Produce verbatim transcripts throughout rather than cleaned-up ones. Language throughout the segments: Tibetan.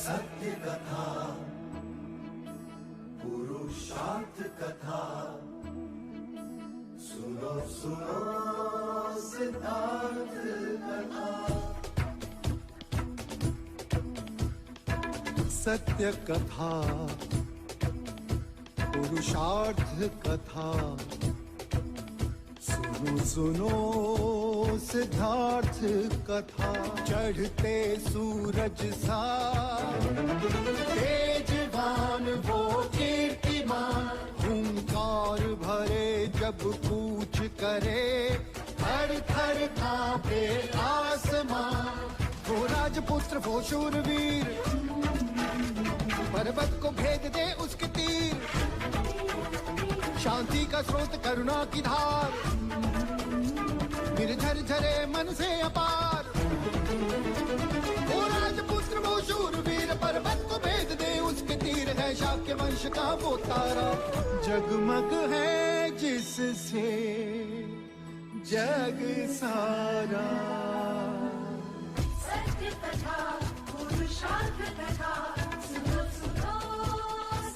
सत्य कथा, पुरुषार्थ कथा, सुनो सुनो सिद्धार्थ कथा। सत्य कथा, पुरुषार्थ कथा, सुनो सुनो सिद्धार्थ कथा। चढ़ते सूरज सा तेजवान वो कीर्तिमान, हुंकार भरे जब कूच करे, थर थर कांपे आसमां। वो राजपुत्र वो शूरवीर, पर्वत को भेद दे उसके तीर। शांति का स्रोत करुणा की धार, निर्झर झरे मन से अपार। वो राजपुत्र वो शूरवीर, पर्वत को भेद दे उसके तीर। है शाक्य वंश का वो तारा, जगमग है जिससे जग सारा। सत्य कथा, पुरुषार्थ कथा, सुनो सुनो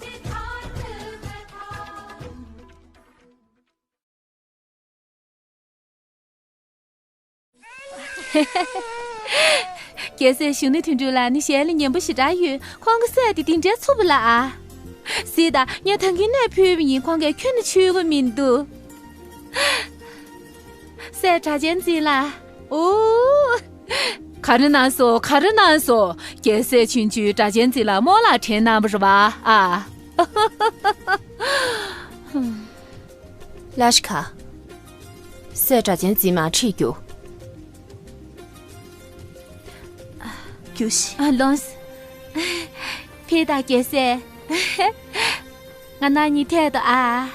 सिद्धार्थ कथा। རྒྱལ་སྲས་གཞོན་ནུ་དོན་གྲུབ་ལགས་ནི་ཞལ་ལ་ཉན་པོ་ཞེ་དྲག་ཡོད། ཁོང་གི་སྲས་དེ་དེ་འདྲའི་འཚུབ་པོ་ལ་ཨ། གཟིགས་དང་། ངས་ད་གིན་སྣེ་ཕུལ་བ་ཡིན། ཁོང་གིས་ཁྱོན་ནས་ཆུད་ཀྱི་མི་འདུག་སྲས་གྲགས་ཅན་འཛིན་ལགས། ཨོ། ག་རེ་གནང་སོང་། ག་རེ་གནང་སོང་། རྒྱལ་སྲས་ཆུང་ཆུང་གྲགས་ཅན་འཛིན་ལགས་རྨོ་ལགས་དྲན་གནང་བ་རེད་པ་ཨ། ལ་ཤི་ཁ། སྲས་གྲགས་ཅན་འཛིན་མར་ཁྲིད་རྒྱུགས། རྒྱུགས་ཤིག་ཨ། ལོངས། ཕེབས་དང་རྒྱལ་སྲས། ང་རང་གཉིས་ཐད་དོ་ཨ།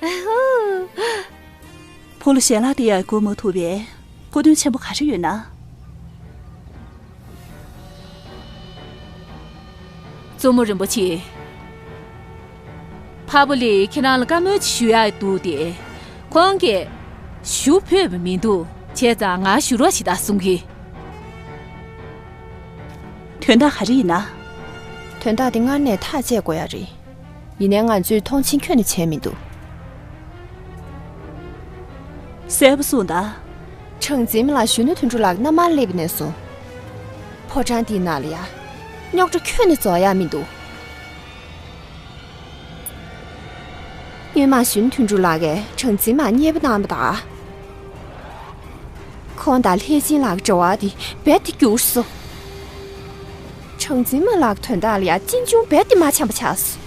ཨ་ཧུ། ཕོ་ལོ་ཞལ་ལག་དེ་ཡང་བསྐུར་མ་ཐུབ་པས་སྐུ་དོན་ཆེན་པོ་ག་རེ་ཡོད་ན། གཙོ་མོ་རིན་པོ་ཆེ། ཕ་བུ་ལས་ཁྱེད་རང་ལ་བཀའ་མོལ་ཅིག་ཞུ་ཡག་འདུག་སྟེ། ཁོང་གིས་ཞུ་ཕོད་པ་མི་འདུག་བྱས་ཙང་ང་ཞུ་རོགས་ཞིག་ད་གསུང་གི། དོན་དག་ག་རེ་ཡིན་ན། དོན་དག་འདི་སྔར་ནས་ཐག་བཅད་དགོས་ཡ་རེད། ཡིན་ནའི་ང་ཚོས་མཐོང་ཆེན་ཁྱོན་ནས་བྱས་མི་འདུག་གསལ་པོ་གསུངས་དང་། གྲངས་འཛིན་མ་ལགས་གཞོན་ནུ་དོན་གྲུབ་ལགས་མནའ་མར་སླེབས་ནས་བཟུང་། ཕོ་བྲང་འདིའི་ནང་ལ་ཡ། རྙོག་དྲ་ཁྱོན་ནས་རྫོགས་ཡ་མི་འདུག་སྔོན་མ་གཞོན་ནུ་དོན་གྲུབ་ལགས་ཀྱིས་གྲངས་འཛིན་མར་མཉེས་པོ་གནང་བ་དང་། ཁོང་དང་ལྷས་སྦྱིན་ལགས་ཀྱི་འབྲེལ་བ་དེ་རྦད་དེ་འགྱུར་སོང་། གྲངས་འཛིན་མ་ལགས་ཀྱི་དོན་དག་ལ་ཡ་གཅེན་གཅུང་རྦད་དེ་མ་འཆམ་པ་ཆགས་སོང་།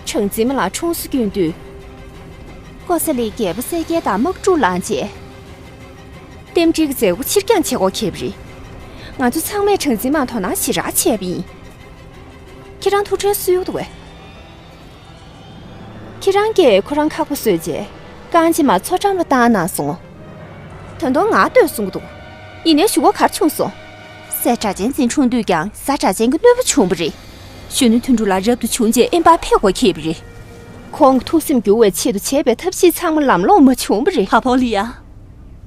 གྲངས་འཛིན་མ་ལགས་གྲོངས་སུ་བསྐྱོན་དུས། ཀོ་ས་ལིའི་རྒྱལ་པོ་གསལ་རྒྱལ་དང་དམག་འཁྲུག་ལངས་རྗེས། རྟེན་འབྲེལ་གྱི་མཛད་སྒོ་ཕྱིར་འགྱངས་བྱེད་དགོས་ཁེལ་བ་རེད། ང་ཚོ་ཚང་མས་གྲངས་འཛིན་མར་དོ་སྣང་ཞེ་དྲག་བྱས་པ་ཡིན། ཁྱེད་རང་ཐུགས་ཁྲལ་གསོས་ཡོད་དོ། ཁྱེད་རང་གིས་ཁོ་རང་ཁག་པོ་བཟོས་རྗེས་རྐང་རྗེས་མ་མཚོ་འགྲམ་ལ་བཏང་གནང་སོང་། ད་དུང་ང་ལྟོས་གསུང་གི་འདུག་ཡིན་ནའི་གཞུག་གུ་ག་རེ་བྱུང་སོང་། སྲས་གྲགས་ཅན་འཛིན་འཁྲུངས་དུས་ཀྱང་གཟའ་གྲགས་ཅན་གྱི་གནོད་པ་བྱུང་བ་རེད། གཞོན་ནུ་དོན་གྲུབ་ལགས་རབ་ཏུ་བྱུང་རྗེས་དབེན་པར་ཕེབས་དགོས་ཁེལ་བ་རེད། ཁོང་གི་ཐུགས་སེམས་འགྱུར་བའི་ཆེད་དུ་བྱས་པའི་ཐབས་ཤེས་ཚང་མ་ལམ་ལྷོང་མ་བྱུང་བ་རེད། ཕ་ཕོ་ལི་ཡ།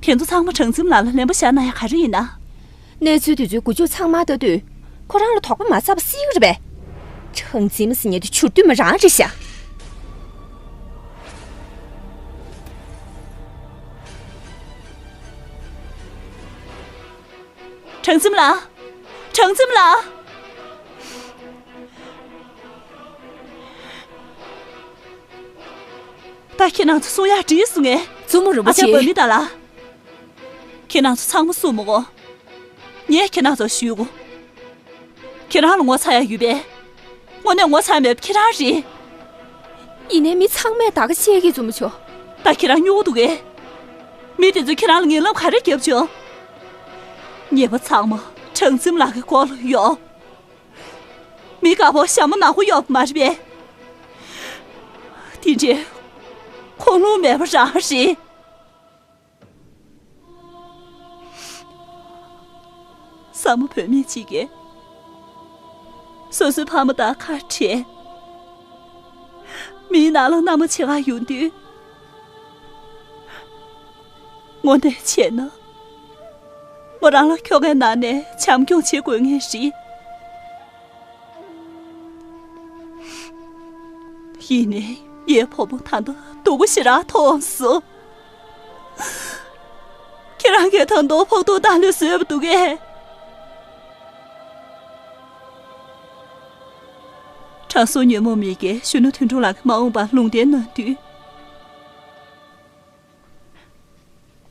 དེ་ཚོ་ཚང་མ་གྲངས་འཛིན་ལགས་ལ་ལན་པོ་བཞག་ན་ཡང་ག་རེ་ཡིན་ན། གནས་ཚུལ་དེ་ཚོའི་མགོ་མཇུག་ཚང་མ་ལྟ་དུས། ཁོ་རང་ལ་དོགས་པ་མ་ཟ་བ་སྲིད་ཀྱི་རེད་པས། གྲངས་འཛིན་མ་ཟེར་མཁན་དེ་བྱུར་དུས་མ་རང་རེད་ཤག་གྲངས་འཛིན་མ་ལགས། གྲངས་འཛིན་མ་ལགས། ད་ཁྱེད་རང་ཚོ་གསུང་ཡག་བྲིས་སོང་ངས། བཙུན་མོ་རིན་པོ་ཨ་ཅག་ཆེ། འབའ་མི་དང་ལ། ཁྱེད་རང་ཚོ་ཚང་མ་གསུང་མི་དགོས། ངས་ཁྱེད་རང་ཚོར་ཞུ་དགོས། ཁྱེད་རང་ལ་ངོ་ཚ་ཡག་ཡོད་པས། དངོས་གནས་ངོ་ཚ་མེད་པ་ཁྱེད་རང་རེད། ཡིན་ནའི་མི་ཚང་མས་ད་ག་བཤད་ཀྱི་བཙུན་མོ་མཆོག་ད་ཁྱེད་རང་སྨྱོ་གི་འདུག་གས། མི་དེ་ཚོས་ཁྱེད་རང་ལ་ངན་ལབ་ག་རེ་བརྒྱབ་བྱུང་། ཉེས་པ་ཚང་མ་གྲངས་འཛིན་ལགས་ཀྱི་མགོ་ལ་གཡོགས། མི་དཀར་པོ་ཞྭ་མོ་ནག་པོ་གཡོགས་པ་མ་རེད་པས། དེ་འདྲའི་ཁུངས་ལུང་མེད་པ་རང་རེད། བཟའ་མོ་བུད་མེད་ཅིག་གིས་སོ་སོའི་ཕ་མ་དང་ཁ་བྲལ། མིའི་ནང་ལ་མནའ་མ་བྱེད་ག་ཡོང་དུས། དངོས་གནས་བྱས་ན། མོ་རང་ལ་ཁྱོ་གའི་ནང་ནས་བྱམས་སྐྱོང་བྱེད་དགོས་ངེས་རེད། ཡིན་ནའི་ངའི་བུ་མོ་ད་ལྟ་སྡུག་པོ་ཞེ་དྲག་མཐོང་སོང་། ཁྱེད་རང་གིས་ད་དུང་ཕོག་ཐུག་བཏང་ལུགས་བཟོས་པ་འདུག་གས། དྲང་སྲོང་ཉོན་མོངས་མི་དགེ་གཞོན་ནུ་དོན་གྲུབ་ལགས་ཀྱིས་མ་འོངས་པར་ལུང་བསྟན་གནང་དུས།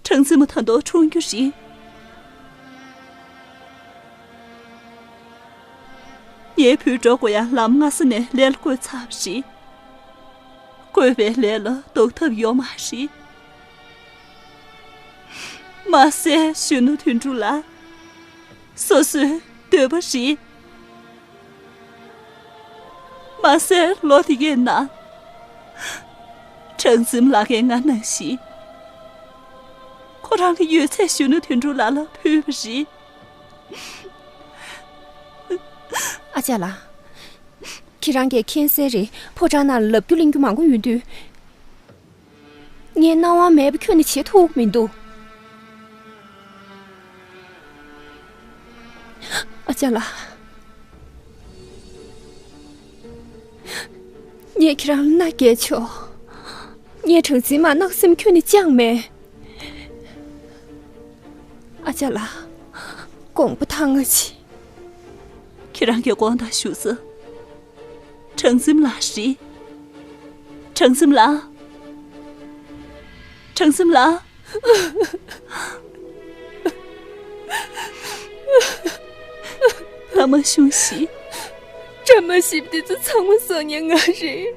གྲངས་འཛིན་མ་ད་དུང་འཁྲུངས་རྒྱུ་རེད། ངའི་བུས་འགྲོ་དགོས་ཡ་ལམ་སྔ་ས་ནས་ལས་ལ་བཀོད་ཚར་བ་རེད། བཀོད་པའི་ལས་ལ་ལྡོག་ཐབས་ཡོད་མ་རེད། མ་ཟད་གཞོན་ནུ་དོན་གྲུབ་ལགས། སོ་སོའི་འདོད་པ་རེད། མ་ཟད་ལོ་དེ་གའི་ནང་། གྲངས་འཛིན་ལགས་ཀྱིས་ང་ནང་བཞིན། ཁོ་རང་གི་ཡོད་ཚད་གཞོན་ནུ་དོན་གྲུབ་ལགས་ལ་ཕུལ་བ་རེད། ཨ་ཅག་ལགས། ཁྱེད་རང་གིས་མཁྱེན་གསལ་རེད། ཕོ་བྲང་ནང་ལ་ལབ་རྒྱུ་གླེང་རྒྱུ་མང་པོ་ཡོད་དུས། ངས་སྣང་བ་མེད་པ་ཁྱོན་ནས་བྱེད་ཐུབ་མི་འདུག་ཨ་ཅག་ལགས། ངས་ཁྱེད་རང་ལ་མནའ་བསྐྱལ་ཆོག་ངས་གྲངས་འཛིན་མར་གནང་སེམས་ཁྱོན་ནས་བཅངས་མེད། ཨ་ཅག་ལགས། དགོངས་པ་དྭངས་པ་བྱེད། ཁྱེད་རང་གིས་དགོངས་དག་ཞུ་ས། གྲངས་འཛིན་ལགས་རེད། གྲངས་འཛིན་ལགས། གྲངས་འཛིན་ལགས། ད་མ་ཤོང་ཞིག་བཀྲ་མ་ཤིས་པ་དེ་ཚོ་ཚང་མ་བསམ་ཉེས་ང་རེད།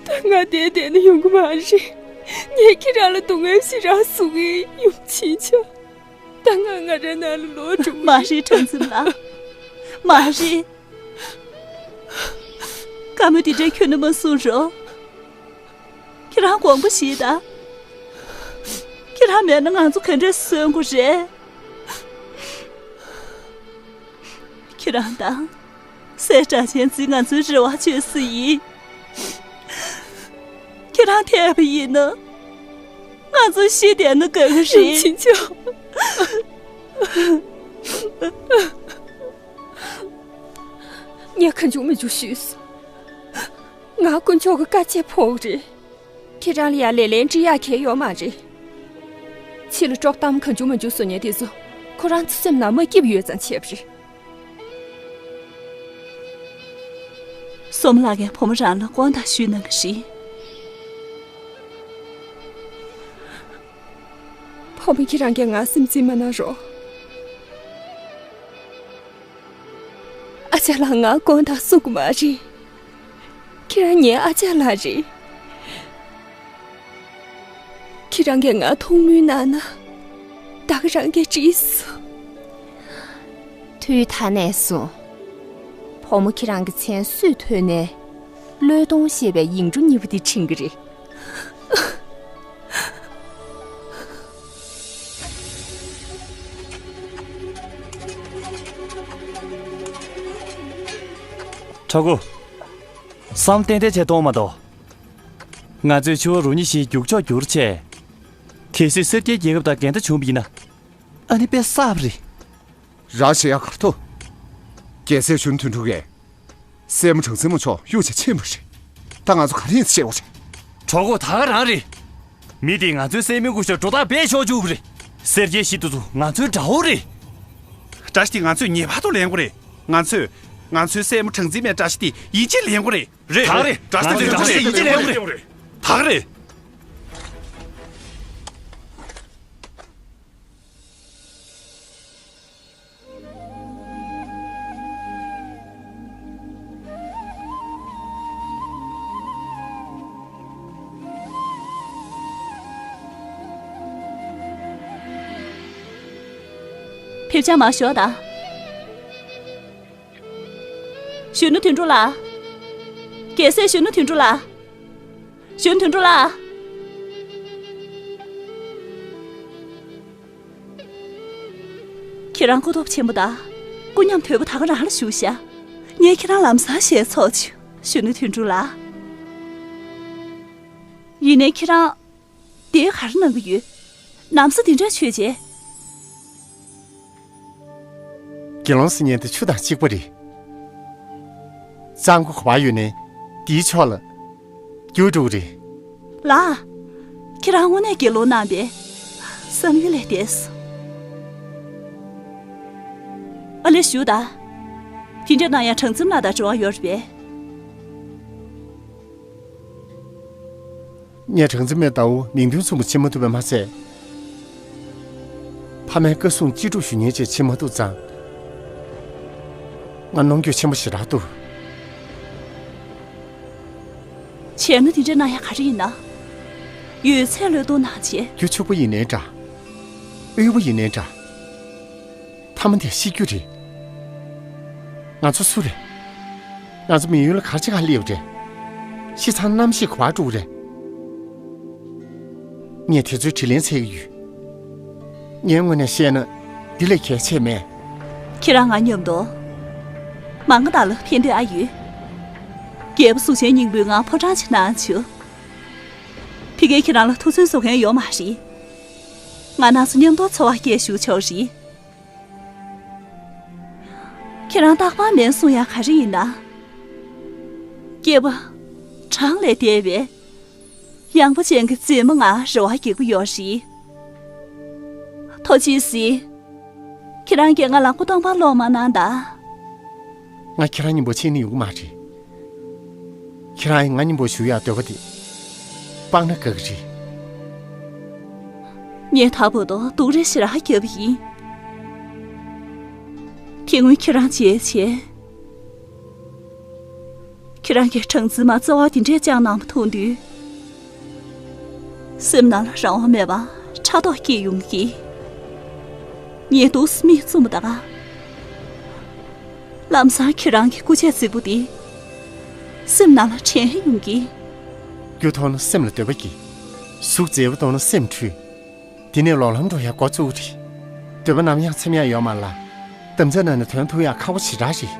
ད་ང་བསྡད་བསྡད་ན་ཡོང་གི་མ་རེད། ངས་ཁྱེད་རང་ལ་སྡུག་བསྔལ་ཞེ་དྲག་བཟོ་གི་ཡིན། ཡུམ་ཆེན་ཆགས། ད་ང་ང་རང་ནང་ལ་ལོག་འགྲོ་གི་མ་རེད། གྲངས་འཛིན་ལགས། མ་རེད། བཀའ་མོལ་འདི་འདྲ་ཁྱོན་ནས་མ་གསུང་རོགས། ཁྱེད་རང་དགོངས་པ་བཞེས་དང་། ཁྱེད་རང་མེད་ན་ང་ཚོ་ག་འདྲས་གསོན་དགོས་རེད། ཁྱེད་རང་དང་། སྲས་སྒྲ་ཆེན་འཛིན། ང་ཚོའི་རེ་བ་བཅོལ་ས་ཡིན། ཁྱེད་རང་ཐེ་བ་ཡིན་ན། ང་ཚོ་ཤི་བསྡད་ན་དགའ་གི་རེད། ཕྱིན་ཆད། ངས་གང་བྱུང་མི་བྱུང་ཞུས་སོང་། ང་དཀོན་མཆོག་གི་བཀའ་ཆད་ཕོག་རེད། ཁྱེད་རང་ལ་ཡང་ལེ་ལན་འདྲི་ཡག་གང་ཡོད་མ་རེད། ཕྱི་ལ་དཀྲོག་གཏམ་གང་བྱུང་མ་བྱུང་བཟོ་མཁན་དེ་ཚོ་ཁོ་རང་ཚོ་སེམས་ནང་མ་སྐྱིད་པ་ཡོད་ཙང་བྱས་པ་རེད། སོམ་ལགས་ཀྱིས་བུ་མོ་རང་ལ་དགོངས་དག་ཞུས་གནང་གི་རེད། བུ་མོ་ཁྱེད་རང་གིས་ང་སེམས་ཚིམ་མ་གནང་རོགས། ཨ་ཅག་ལགས་ང་དགོངས་དག་གསུང་གི་མ་རེད། ཁྱེད་རང་ངའི་ཨ་ཅག་ལགས་རེད། ཁྱེད་རང་གིས་ང་མཐོང་མུས་གནང་ན། ད་ག་རང་གིས་འགྲིག་སོང་། དུས་ད་ནས་བཟུང་། བུ་མོ་ཁྱེད་རང་གི་མཚན་སུས་ཐོས་ནའི། བློས་གཏོང་ཞེས་པའི་ཡིག་འབྲུ་གཉིས་པོ་འདི་འབྱིན་གྱི་རེད། གྲོགས་པོ། བསམ་གཏན་གཏན་བྱས་གཏོང་མ་གཏོགས། ང་ཚོས་ཕྱུ་པ་རུ་ཉི་ཞིག་རྒྱུགས་ཕྱོགས་བསྒྱུར་བྱས། གལ་སྲིད་སེར་སྐྱའི་རྒྱལ་ཁབ་དང་འགལ་ཟླ་བྱུང་བ་ཡིན་ན། ཨ་ནི་དཔེ་གསར་པ་རེད། རང་ཤེས་ཡག་གར་ཐུག་རྒྱལ་སྲས་གཞོན་དོན་གྲུབ་ཀྱིས། སྲས་མོ་གྲངས་འཛིན་མ་མཆོག་གཡུག་བྱས་ཕྱིན་པ་རེད། ད་ང་ཚོ་ག་རེ་ཡིན་ཟེར་བཤད་དགོས་རེད། གྲོགས་པོ་ད་ག་རང་རེད། མི་དེས་ང་ཚོའི་སྲས་མོའི་སྐུ་ཞབས་སྒྲོ་བཏགས་རྦད་ཤོར་བཅུག་གི་རེད། སེར་སྐྱའི་གཞིས་དེ་ཚོ་ང་ཚོའི་དགྲ་བོ་རེད། བཀྲ་ཤིས་དེ་ང་ཚོས་ངེས་པར་དུ་ལེན་དགོས་རེད། ང་ཚོས། ང་ཚོའི་སྲས་མོ་གྲངས་འཛིན་མའི་བཀྲ་ཤིས་དེ་ཡིད་ཆེས་ལེན་དགོས་རེད། རེད། ད་ག་རེད། བཀྲ་ཤིས་དེ་ང་ཚོས་ཡིད་ཆེས་ལེན་དགོས་རེད། ད་ག་རེད། ཕེབས་ཆ་མ་ཞོག་ད། གཞོན་ནུ་དོན་གྲུབ་ལགས། རྒྱལ་སྲས་གཞོན་ནུ་དོན་གྲུབ་ལགས། གཞོན་དོན་གྲུབ་ལགས། ཁྱེད་རང་སྐུ་སྟོབས་ཆེན་པོ་དང་། སྐུ་ཉམས་དོད་པོ་ད་ག་རང་ལ་བཞུགས་ཤག་ངས་ཁྱེད་རང་ལམ་སང་ཞལ་ཚོགས་བྱུང་། གཞོན་ནུ་དོན་གྲུབ་ལགས། ཡིན་ནའི་ཁྱེད་རང་། དེ་ག་རེ་གནང་གི་ཡོད། ན་བཟའ་དེ་འདྲ་མཆོད་བྱས། དགེ་སློང་ཟེར་མཁན་དེ་ཆུ་དང་གཅིག་པ་རེད། གཙང་པོ་ག་པར་ཡོད་ནའི་དེའི་ཕྱོགས་ལ་རྒྱུགས་འགྲོ་གི་རེད། ལགས། ཁྱེད་རང་དངོས་གནས་དགེ་སློང་རྣམ་པས་བསམ་ཡུལ་ལས་འདས་སོང་། ཨ་ལེ་ཞུ་ད། དེ་འདྲ་གནང་ཡ་གྲངས་འཛིན་ལགས་དང་འབྲེལ་བ་ཡོད་རེད་པས། ངས་གྲངས་འཛིན་མའི་ཟླ་བོ་མིང་དོན་མཚུངས་པ་བྱེད་མ་ཐུབ་པ་མ་ཟད། ཕ་མའི་བཀའ་གསུང་ཅི་སྒྲུབ་ཞུ་མཁན་ཅིག་བྱེད་མ་ཐུབ་ཙང་། ང་གནོང་འགྱོད་ཆེན་པོ་ཞེ་དྲག་འདུག། བྱས་ན་དེ་འདྲ་གནང་ཡ་ག་རེ་ཡིན་ན། ཡོད་ཚད་བློས་གཏོང་གནང་བྱས། རྒྱུ་ཕྱུག་པོ་ཡིན་ནའི་འདྲ། དབུལ་པོ་ཡིན་ནའི་འདྲ། མཐའ་མ་དེ་ཤི་རྒྱུ་རེད། ང་ཚོ་སུ་རེད། ང་ཚོ་མི་ཡུལ་ལ་ག་རེ་བྱེད་ག་སླེབས་རེད། ཤི་ཚར་ན་གནམ་གཤིས་ག་པར་འགྲོ་གི་རེད། ངས་དེ་ཚོའི་དྲིན་ལན་འཚལ་གྱི་ཡོད། ངའི་ངོས་ནས་བཤད་ན་འདི་ལས་གལ་ཆེ་མེད། ཁྱེད་རང་ང་མཉམ་དུ་མང་ག་དག་ལ་ཕན་ཐོགས་ཨ་ཡོད། རྒྱལ་པོ་གཟུགས་ཅན་སྙིང་པོས་ང་ཕོ་བྲང་ཅིག་གནང་བྱུང་། ཕ་གིར་ཁྱེད་རང་ལ་ཐུགས་བརྩོན་བཟོ་མཁན་ཡོད་མ་རེད། ང་རང་ཚོ་མཉམ་དུ་འཚོ་བ་སྐྱེལ་ཞུ་ཆོག་རེད། ཁྱེད་རང་རྟག་པར་མིན་གསུང་ཡ་ག་རེ་ཡིན་ན། སྐྱེས་པ་གྲངས་ལས་འདས་པའི་ཡངས་པ་ཅན་གྱི་མཛེས་མ་ང་རེ་བ་རྒྱག་གི་ཡོད་རེད། ཐུགས་རྗེ་གཟིགས། ཁྱེད་རང་གིས་ང་ལ་སྐུ་སྟོང་པ་སློང་མ་གནང་ད། ང་ཁྱེད་རང་མཉམ་པོ་ཕྱིན་ནི་ཡོང་གི་མ་རེད། ཁྱེད་རང་ཡིས་ང་མཉམ་པོ་བཞུགས་ཡག་འདོད་པ་དེ་སྤང་ན་དགའ་གི་རེད། ངས་ད་བར་དུ་སྡུག་རུས་ཞེ་དྲག་བརྒྱབ་པ་ཡིན། དེ་སྔོན་ཁྱེད་རང་མཇལ་བྱས། ཁྱེད་རང་གིས་གྲངས་འཛིན་མ་རྩ་བ་དེ་འདྲས་བཅངས་གནང་བ་མཐོང་དུས། སེམས་ནང་ལ་རང་དབང་མེད་པ་ཕྲག་དོག་སྐྱེས་ཡོང་གི། ངས་འདུག་སེ་མིག་བཙུམ་པ་དང་། ལམ་སང་ཁྱེད་རང་གི་སྐུ་ཆས་རྫིག་པོ་དེ་སེམས་ནང་ལ་དྲན་ཡོང་གི། རྒྱུ་མཐོང་ན་སེམས་ལ་འདོད་པ་སྐྱེ། གཟུགས་མཛེས་པོ་མཐོང་ན་སེམས་འཁྲུལ། དེ་ནས་ལོག་ལམ་འགྲོ་ཡག་འགོ་བཙུགས་རེད། འདོད་པ་ནམ་ཡང་ཚིམ་ཡག་ཡོད་མ་རེད་ལ། དམ་བཅའ་ནང་ནས་དོན་ཐུབ་ཡག་ཁག་པོ་ཞེ་དྲག་རེད།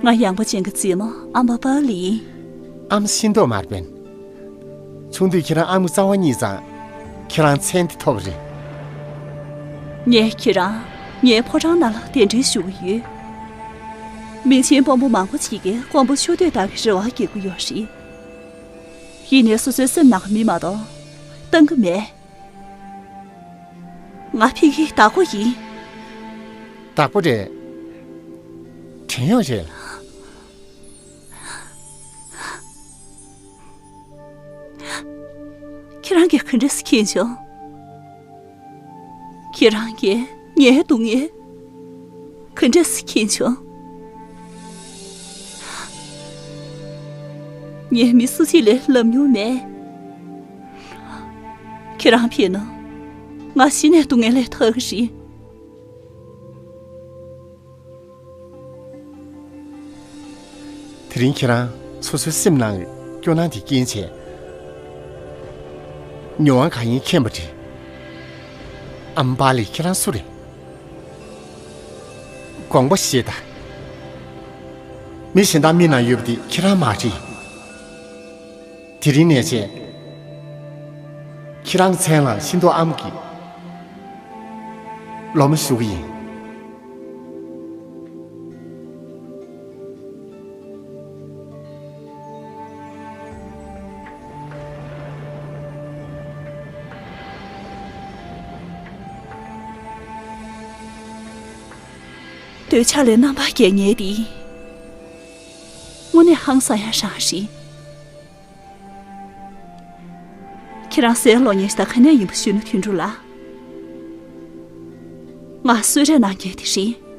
ང་ཡངས་པ་ཅན་གྱི་མཛེས་མ་ཨམ་པ་པཱ་ལི་ཡིན། ཨམ་ཤེས་མདོག་དམར་པོ་ཡིན། ཆུང་དུས་ཁྱེད་རང་ཨ་མའི་རྩ་བ་རྙེད་ཙང་། ཁྱེད་རང་མཚན་དེ་ཐོབ་རེད། ངས་ཁྱེད་རང་ངའི་ཕོ་བྲང་ནང་ལ་གདན་འདྲེན་ཞུ་གི་ཡོད། མི་ཆེན་དཔོན་པོ་མང་པོ་ཅིག་གིས་དཀོན་པོ་ཆོས་སྡེ་ལྟ་བུའི་རེ་བ་རྒྱག་གི་ཡོད་རེད། ཡིན་ནའི་སོ་སོའི་སེམས་ནང་གི་མི་མ་གཏོགས་བཏང་གི་མེད། ང་ཕ་གིའི་བདག་པོ་ཡིན། བདག་པོ་རེད། བྲན་གཡོག་རེད། ཁྱེད་རང་གིས་ག་འདྲས་སེ་མཁྱེན་བྱུང་། ཁྱེད་རང་གིས་ངའི་སྡུག་བསྔལ་ག་འདྲས་སེ་མཁྱེན་བྱུང་། ངས་མི་སུ་གཅིག་ལ་ལབ་མྱོང་མེད། ཁྱེད་རང་ཕེབས་ན་ང་གཞི་ནས་སྡུག་བསྔལ་ལས་ཐར་གི་རེད། དེ་རིང་ཁྱེད་རང་སོ་སོའི་སེམས་ནང་གི་སྐྱོ་སྣང་དེ་རྐྱེན་བྱས། མྱོང་བ་གང་ཡིན་མཁྱེན་པ་རེད། ཨམ་པཱ་ལི་ཁྱེད་རང་སུ་རེད། དགོངས་པ་བཞེས་དང་། མི་གཞན་དག་མིག་ནང་ཡོད་པ་དེ་ཁྱེད་རང་མ་རེད། དེ་རིང་ནས་བྱས། ཁྱེད་རང་མཚན་ལ་ཤིན་ཏུ་ཨམ་གྱི་སློབ་མ་ཞུ་གི་ཡིན། འདོད་ཆགས་ལས་རྣམ་པར་རྒྱལ་མཁན་དེ་དངོས་གནས་ཧང་སང་ཡ་རང་རེད། ཁྱེད་རང་ཟས་ལོག་མཁན་ཞིག་དང་ག་ནས་ཡིན་པ་ཞུས་ན་དོན་འགྲུབ་ལ། ང་གསོལ་རས་གནང་མཁན་དེ་རེད།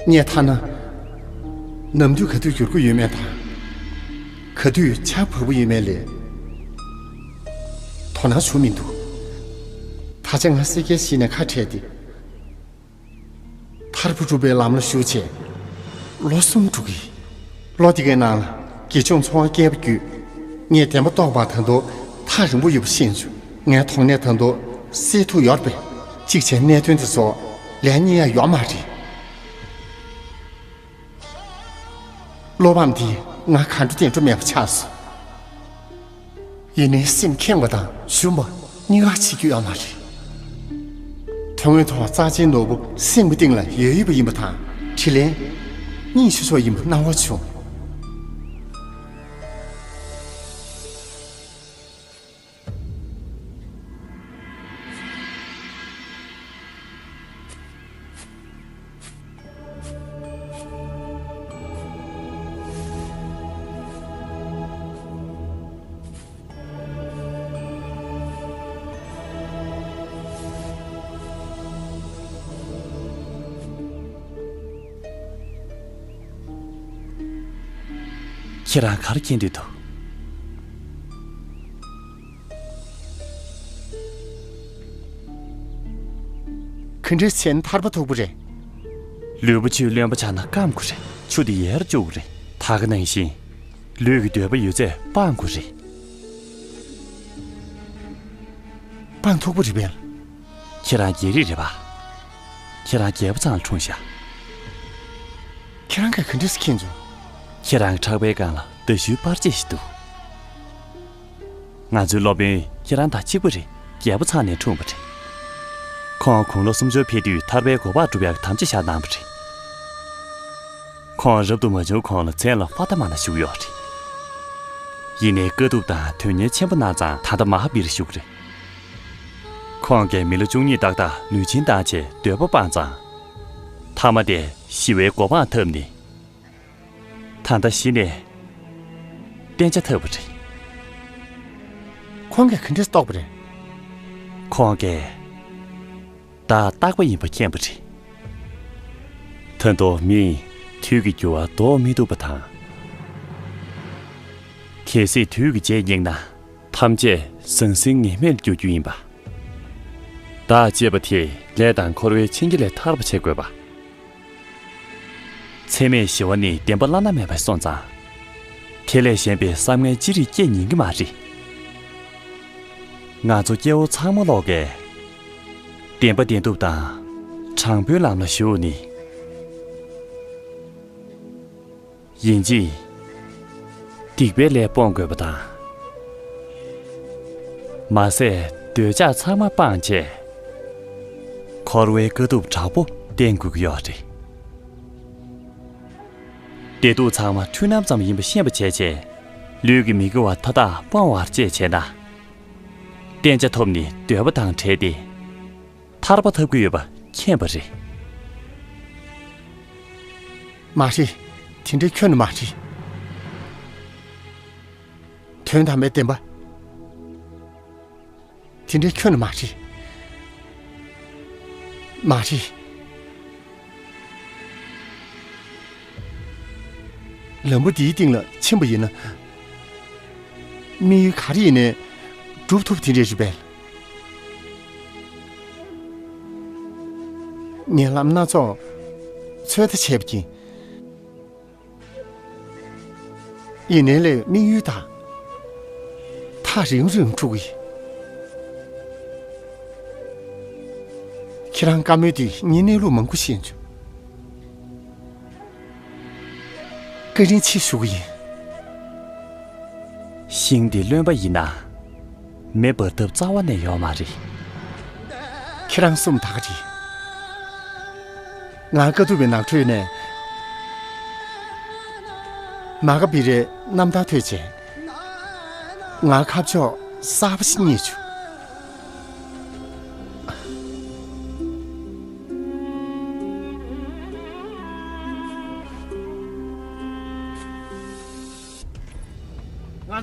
ངས་ཐ་ན་ ནམ་དུས་ག་དུས་འགྱུར་གྱི་ཡོད་མེད་དང་། ག་དུས་ཆར་བབས་ཀྱི་ཡོད་མེད་ལས་དོ་སྣང་བྱུང་མི་འདུག་ད་ཆ་ང་སེར་སྐྱའི་གཞི་ནས་ཁ་བྲལ་ཏེ། ཐར་པ་སྒྲུབ་པའི་ལམ་ལ་ཞུགས་བྱས། ལོ་གསུམ་འགྲོ་གི། ལོ་དེ་གའི་ནང་ལ་དགེ་སྦྱོང་ཚོ་བ་བསྐལ་པ་བརྒྱུད། ངས་བདེན་པ་རྟོགས་པ་ད་དུང་ཐག་རིང་པོ་ཡོད་པ་ཤེས་བྱུང་། ངའི་དོན་གནད་ད་དུང་སེལ་ཐུབ་ཡོད་པས། གཅིག་བྱས་གནད་དོན་དེ་ཚོ་ལན་རྙེད་ཡ་ཡོད་མ་རེད། བློ་ཕམ་འདིས་ང་ག་འགྲོ་དེ་འགྲོ་མེད་པ་ཆགས་སོང་། ཡིན་ནའི་སེམས་ཁེངས་པ་དང་ཞུམ་པ་གཉིས་ཀ་བྱེད་རྒྱུ་ཡོད་མ་རེད། དོན་དངོས་ཐོག་རྩ་ཆེན་ནོར་བུ་སེམས་ཀྱི་གཏིང་ལ་ཡོད་ཡོད་པ་ཡིན་པ་དང་དྲིན་ལན་སྙིང་ཤོར་ཤོར་ཡིན་པ་སྣང་བ་བྱུང་། ཁྱེད་རང་ག་རེ་མཁྱེན་འདོད་འདུག་ག་འདྲ་བྱས་ན་ཐར་པ་ཐོབ་ཀྱི་རེད། ལུས་པོ་ཆུས་རློན་པ་ཆགས་ན་སྐམ་དགོས་རེད། ཆུ་དེ་ཡལ་བཅུག་གི་རེད། ད་ག་ནང་བཞིན། ལུས་ཀྱི་འདོད་པ་ཡོད་ཚད་སྤང་དགོས་རེད། སྤང་ཐུབ་པ་རེད་པས། ཁྱེད་རང་རྒྱལ་རིགས་རེད་པ། ཁྱེད་རང་རྒྱལ་པོ་ཚང་ལ་འཁྲུངས་ཤག་ཁྱེད་རང་གིས་ག་འདྲས་མཁྱེན་བྱུང་། ཁྱེད་རང་གི་ཕྲག་པའི་སྒང་ལ་མདའ་གཞུའི་པར་ཆས་ཤིག་འདུག་ང་ཚོའི་སློབ་དཔོན་ཁྱེད་རང་དང་གཅིག་པ་རེད། རྒྱལ་པོ་ཚང་ནས་འཁྲུངས་པ་རེད། ཁོང་དགུང་ལོ་སུམ་ཅུར་ཕེབས་དུས་ཐར་པའི་གོ་འཕང་སྒྲུབ་ཡག་གི་དམ་བཅའ་བཞག་གནང་བ་རེད། ཁོང་རབ་ཏུ་མ་བྱུང་གོང་ལ་མཚན་ལ་ཧྥ་ཏ་མ་ན་ཞུགས་ཡོད་རེད། ཡིན་ནའི་དཀའ་ཐུབ་དང་དོན་གཉེར་ཆེན་པོ་གནང་ཙང་ད་ལྟ་མ་ཧ་བིར་བཞུགས་རེད། ཁོང་གིས་མི་ལོ་བཅུ་གཉིས་ཏག་ཏག་ལུས་སྦྱིན་བཏང་བྱས་འདོད་པ་སྤངས་ཙང་། ཐ་མ་དེ་ཞི་བའི་གོ་འཕང་ཐོབ་ནས། ད་ལྟ་གཞི་ནས་གཏན་འཇགས་ཐོབ་པ་རེད། ཁོང་གིས་ག་འདྲས་རྟོགས་པ་རེད། ཁོང་གིས་བདག་རྟག་པ་ཡིན་པ་མཁྱེན་པ་རེད། ད་དུང་མིས་དུས་ཀྱི་འགྱུར་བ་ཟློག་མི་ཐུབ་པ་དང་། གལ་སྲིད་དུས་ཀྱི་རྗེས་སྙེགས་ན། ཐམས་ཅད་ཟང་ཟིང་ངེས་མེད་འགྱུར་རྒྱུ་ཡིན་པ། བདག་ཅེས་པ་དེ་ལས་དང་འཁོར་བའི་འཆིང་རྒྱ་ལས་ཐར་བར་བྱེད་དགོས་པ། འཚེ་མེད་ཞི་བ་ནི་བདེན་པ་བླ་ན་མེད་པ་སོང་ཙང་། དེ་ལས་གཞན་པའི་བསམ་ངན་ཅི་རིགས་སྐྱེ་ཉན་གྱི་མ་རེད། ང་ཚོ་སྐྱེ་བོ་ཚང་མ་ལོག་གིས་བདེན་པ་བདེན་ཐུབ་དང་། དྲང་པོའི་ལམ་ལ་ཞུགས་ནི། ཡིན་གཅིག་སྡིག་པའི་ལས་སྤོང་དགོས་པ་དང་། མ་ཟད་འདོད་ཆགས་ཚང་མ་སྤངས་བྱས། འཁོར་བའི་དཀའ་ཐུབ་དྲག་པོ་བསྟེན་དགོས་ཀྱི་ཡོད་རེད། བདེ་སྡུག་ཚང་མ་འཁྲུལ་སྣང་ཙམ་ཡིན་པ་ཤེས་པ་བྱས་བྱས། ལུས་ཀྱི་མི་དགེ་བ་མཐའ་དག་སྤོང་བར་བྱེད་བྱས་ན། གཏན་འཇགས་ཐོབ་ནས་འདོད་པ་དང་བྲལ་ཏེ། ཐར་པ་ཐོབ་ཀྱི་ཡོད་པ་མཁྱེན་པ་རེད། མ་རེད། དེ་འདྲའི་ཁྱོན་ནས་མ་རེད། དོན་དམ་པའི་བདེན་པ། དེ་འདྲའི་ཁྱོན་ནས་མ་རེད། མ་རེད། ལམ་བུ་འདིའི་སྟེང་ལ་ཕྱིན་པ་ཡིན་ན། དམིགས་ཡུལ་ག་རེ་ཡིན་ནའི་སྒྲུབ་ཐུབ་དེ་འདྲས་རེད་པས། ངས་ལམ་སྣ་ཚོགས་ཚོད་ལྟ་བྱས་པ་ཡིན། ཡིན་ནའི་ལས་དམིགས་ཡུལ་དང་། ཐག་རིང་རིང་འཁྲུག་གི། ཁྱེད་རང་བཀའ་མོལ་དུས་ངས་གནས་ལུགས་མང་པོ་ཤེས་བྱུང་། བཀའ་དྲིན་ཆེ་ཞུ་གི་ཡིན། ཤིང་འདི་རློན་པ་ཡིན་ན། མེ་འབར་ཐབས་རྩ་བ་ནས་ཡོད་མ་རེད། ཁྱེད་རང་གསུངས་ད་ག་རེད། ང་དཀའ་ཐུབ་པའི་ནང་ཁྲོད་ནས་མ་ག་བི་རའི་རྣམ་ཐར་ཐོས་བྱས། ང་ཁ་ཕྱོགས་གསར་པ་ཞིག་རྙེད་བྱུང་། ཨ་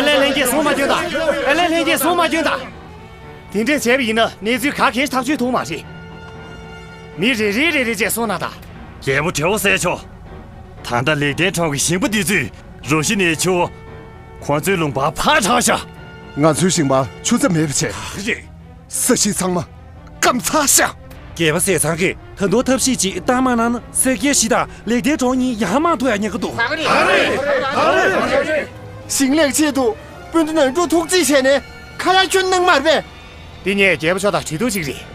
ལས་ལྷན་རྒྱས་བཟུང་མ་སྐྱོན་དང་། ཨ་ལས་ལྷན་རྒྱས་བཟུང་མ་སྐྱོན་དང་། དེ་འདྲས་བྱས་པ་ཡིན་ན་གནས་ཚུལ་ག་གེ་ཐག་ཆོད་ཐུབ་མ་རེད། མི་རེ་རེ་རེ་རེ་བྱས་གསུང་གནང་དང་། རྒྱལ་པོ་དྲེའུ་གསལ་མཆོག་ད་ལྟ་ལེགས་ལྡན་གྲོང་གི་ཞིང་པ་འདི་ཚོས་རུ་བཞི་ནས་ཆུ་བོ། ཁོ་ཚོའི་ལུང་པར་ཕར་དྲངས་ཤག་ང་ཚོའི་ཞིང་པར་ཆུ་རྩྭ་མེད་པ་བྱས། ས་གཞི་ཚང་མ་སྐམ་ཚར་ཤག་རྒྱལ་པོ་ཟས་གཙང་གིས་ད་དུང་ཐབས་ཤེས་ཅིག་བཏང་མ་གནང་ན། སེར་སྐྱའི་གཞིས་དང་ལེགས་ལྡན་གྲོང་གཉིས་ཡར་མར་ཐུག་ཡ་ཉེན་ཁ་འདུག་ཞིང་ལས་ཆེད་དུ་སྤུན་ཟླ་ནོར་འབྲུག་ཐུགས་རྗེ་ཆེ་ནས་ཁ་ཡ་ཁྱོན་གནང་མ་རེད་པས། འདི་ངས་རྒྱལ་པོ་མཆོག་དང་གྲོས་བསྡུར་བྱེད་ཀྱི་རེད།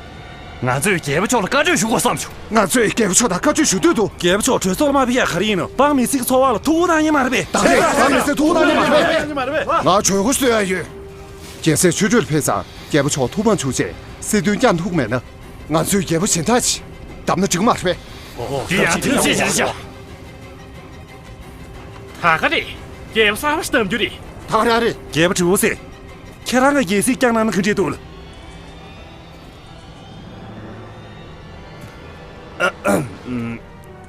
ང་ཚོས་རྒྱལ་པོ་མཆོག་ལ་བཀའ་འཁྲོལ་ཞུ་དགོས་བསམ་བྱུང་། ང་ཚོས་རྒྱལ་པོ་མཆོག་དང་བཀའ་འཁྲོལ་ཞུ་འདོད་འདུག་རྒྱལ་པོ་མཆོག་གྲོས་ཚོགས་ལ་མ་ཕེབས་ཡ་ག་རེ་ཡིན་ནམ། འབངས་མི་སེར་གྱི་འཚོ་བ་ལ་ཐུགས་ཁུར་གནང་ཉན་མ་རེད་པས། ད་རེད། འབངས་མི་སེར་ཐུགས་ཁུར་གནང་ཉན་མ་རེད་པས། ང་གྲོས་འགོ་ཞུ་འདོད་ཡ་ཡོད། རྒྱལ་སྲས་ཆོས་སྒྲོན་ཕེབས་ཙང་རྒྱལ་པོ་མཆོག་ཐུགས་ཕམ་བྱུང་རྗེས་སྲིད་དོན་བསྐྱངས་ཐུབ་མེད་ན། ང་ཚོས་རྒྱལ་པོ་གཞན་དག་ཅིག་བདམས་ན་འགྲིག་མ་རེད་པས། འདི་ཡང་ཐུགས་རྗེ་ཆེ་ཞུ། ད་ག་རེད། རྒྱལ་པོ་གསར་པ་ཞིག་བདམས་རྒྱུ་རེད། ད་ག་རང་རེད། རྒྱལ་པོ་དྲེའུ་གསལ། ཁྱེད་རང་གིས་རྒྱལ་སྲིད་བསྐྱངས་གནང་ན་ག་འདྲས་འདུག་ལགས།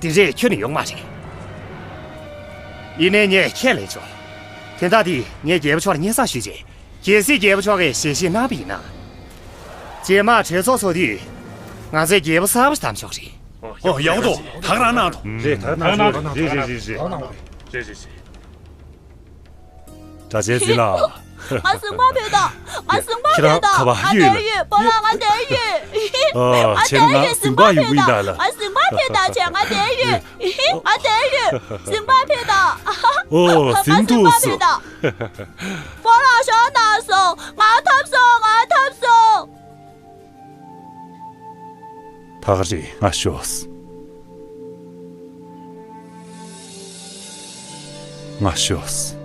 དེ་འདྲས་ཁྱོན་ནས་ཡོང་མ་རེད། ཡིན་ནའི་ངས་ཁས་ལེན་ཆོག་དོན་དག་འདི་ངས་རྒྱལ་པོ་མཆོག་ལ་སྙན་སེང་ཞུས་རྗེས། གལ་སྲིད་རྒྱལ་པོ་མཆོག་གིས་ཞལ་བཞེས་གནང་བ་ཡིན་ན། རྗེས་མ་གྲོས་ཚོགས་ཚོགས་དུས། ང་ཚོས་རྒྱལ་པོ་གསར་པ་ཞིག་བདམས་ཆོག་རེད། ཨོ་ཡག་པོ་འདུག་ད་ག་རང་གནང་དང་། རེད། ད་ག་རང་གནང་དང་། རེད་རེད་རེད་རེད། རེད་རེད་རེད། གྲྭ་ཆེན་ཟིན་ལ། ང་ཟིང་པ་ཕེབས་དང་། ང་ཟིང་པ་ཕེབས་དང་། ཁྱེད་རང་ག་པར་ཡོད་ལགས། ང་བསྡད་ཡོད། སྤོ་ལགས་ང་བསྡད་ཡོད། ཨ། ང་ཁྱེད་རང་བསྡད་ཡོད། ཟིང་པ་ཕེབས་དང་། ང་ཟིང་པ་ཕེབས་དང་། ཁྱེད་ང་བསྡད་ཡོད། ང་བསྡད་ཡོད། ཟིང་པ་ཕེབས་དང་། ཨོ་ཟིང་འདུག་སོ། སྤོ་ལགས་ཞོགས་གནང་སོང་། ང་ཐོབ་སོང་། ང་ཐོབ་སོང་། ད་ག་རེད། ང་ཤོག་ང་ཤོག་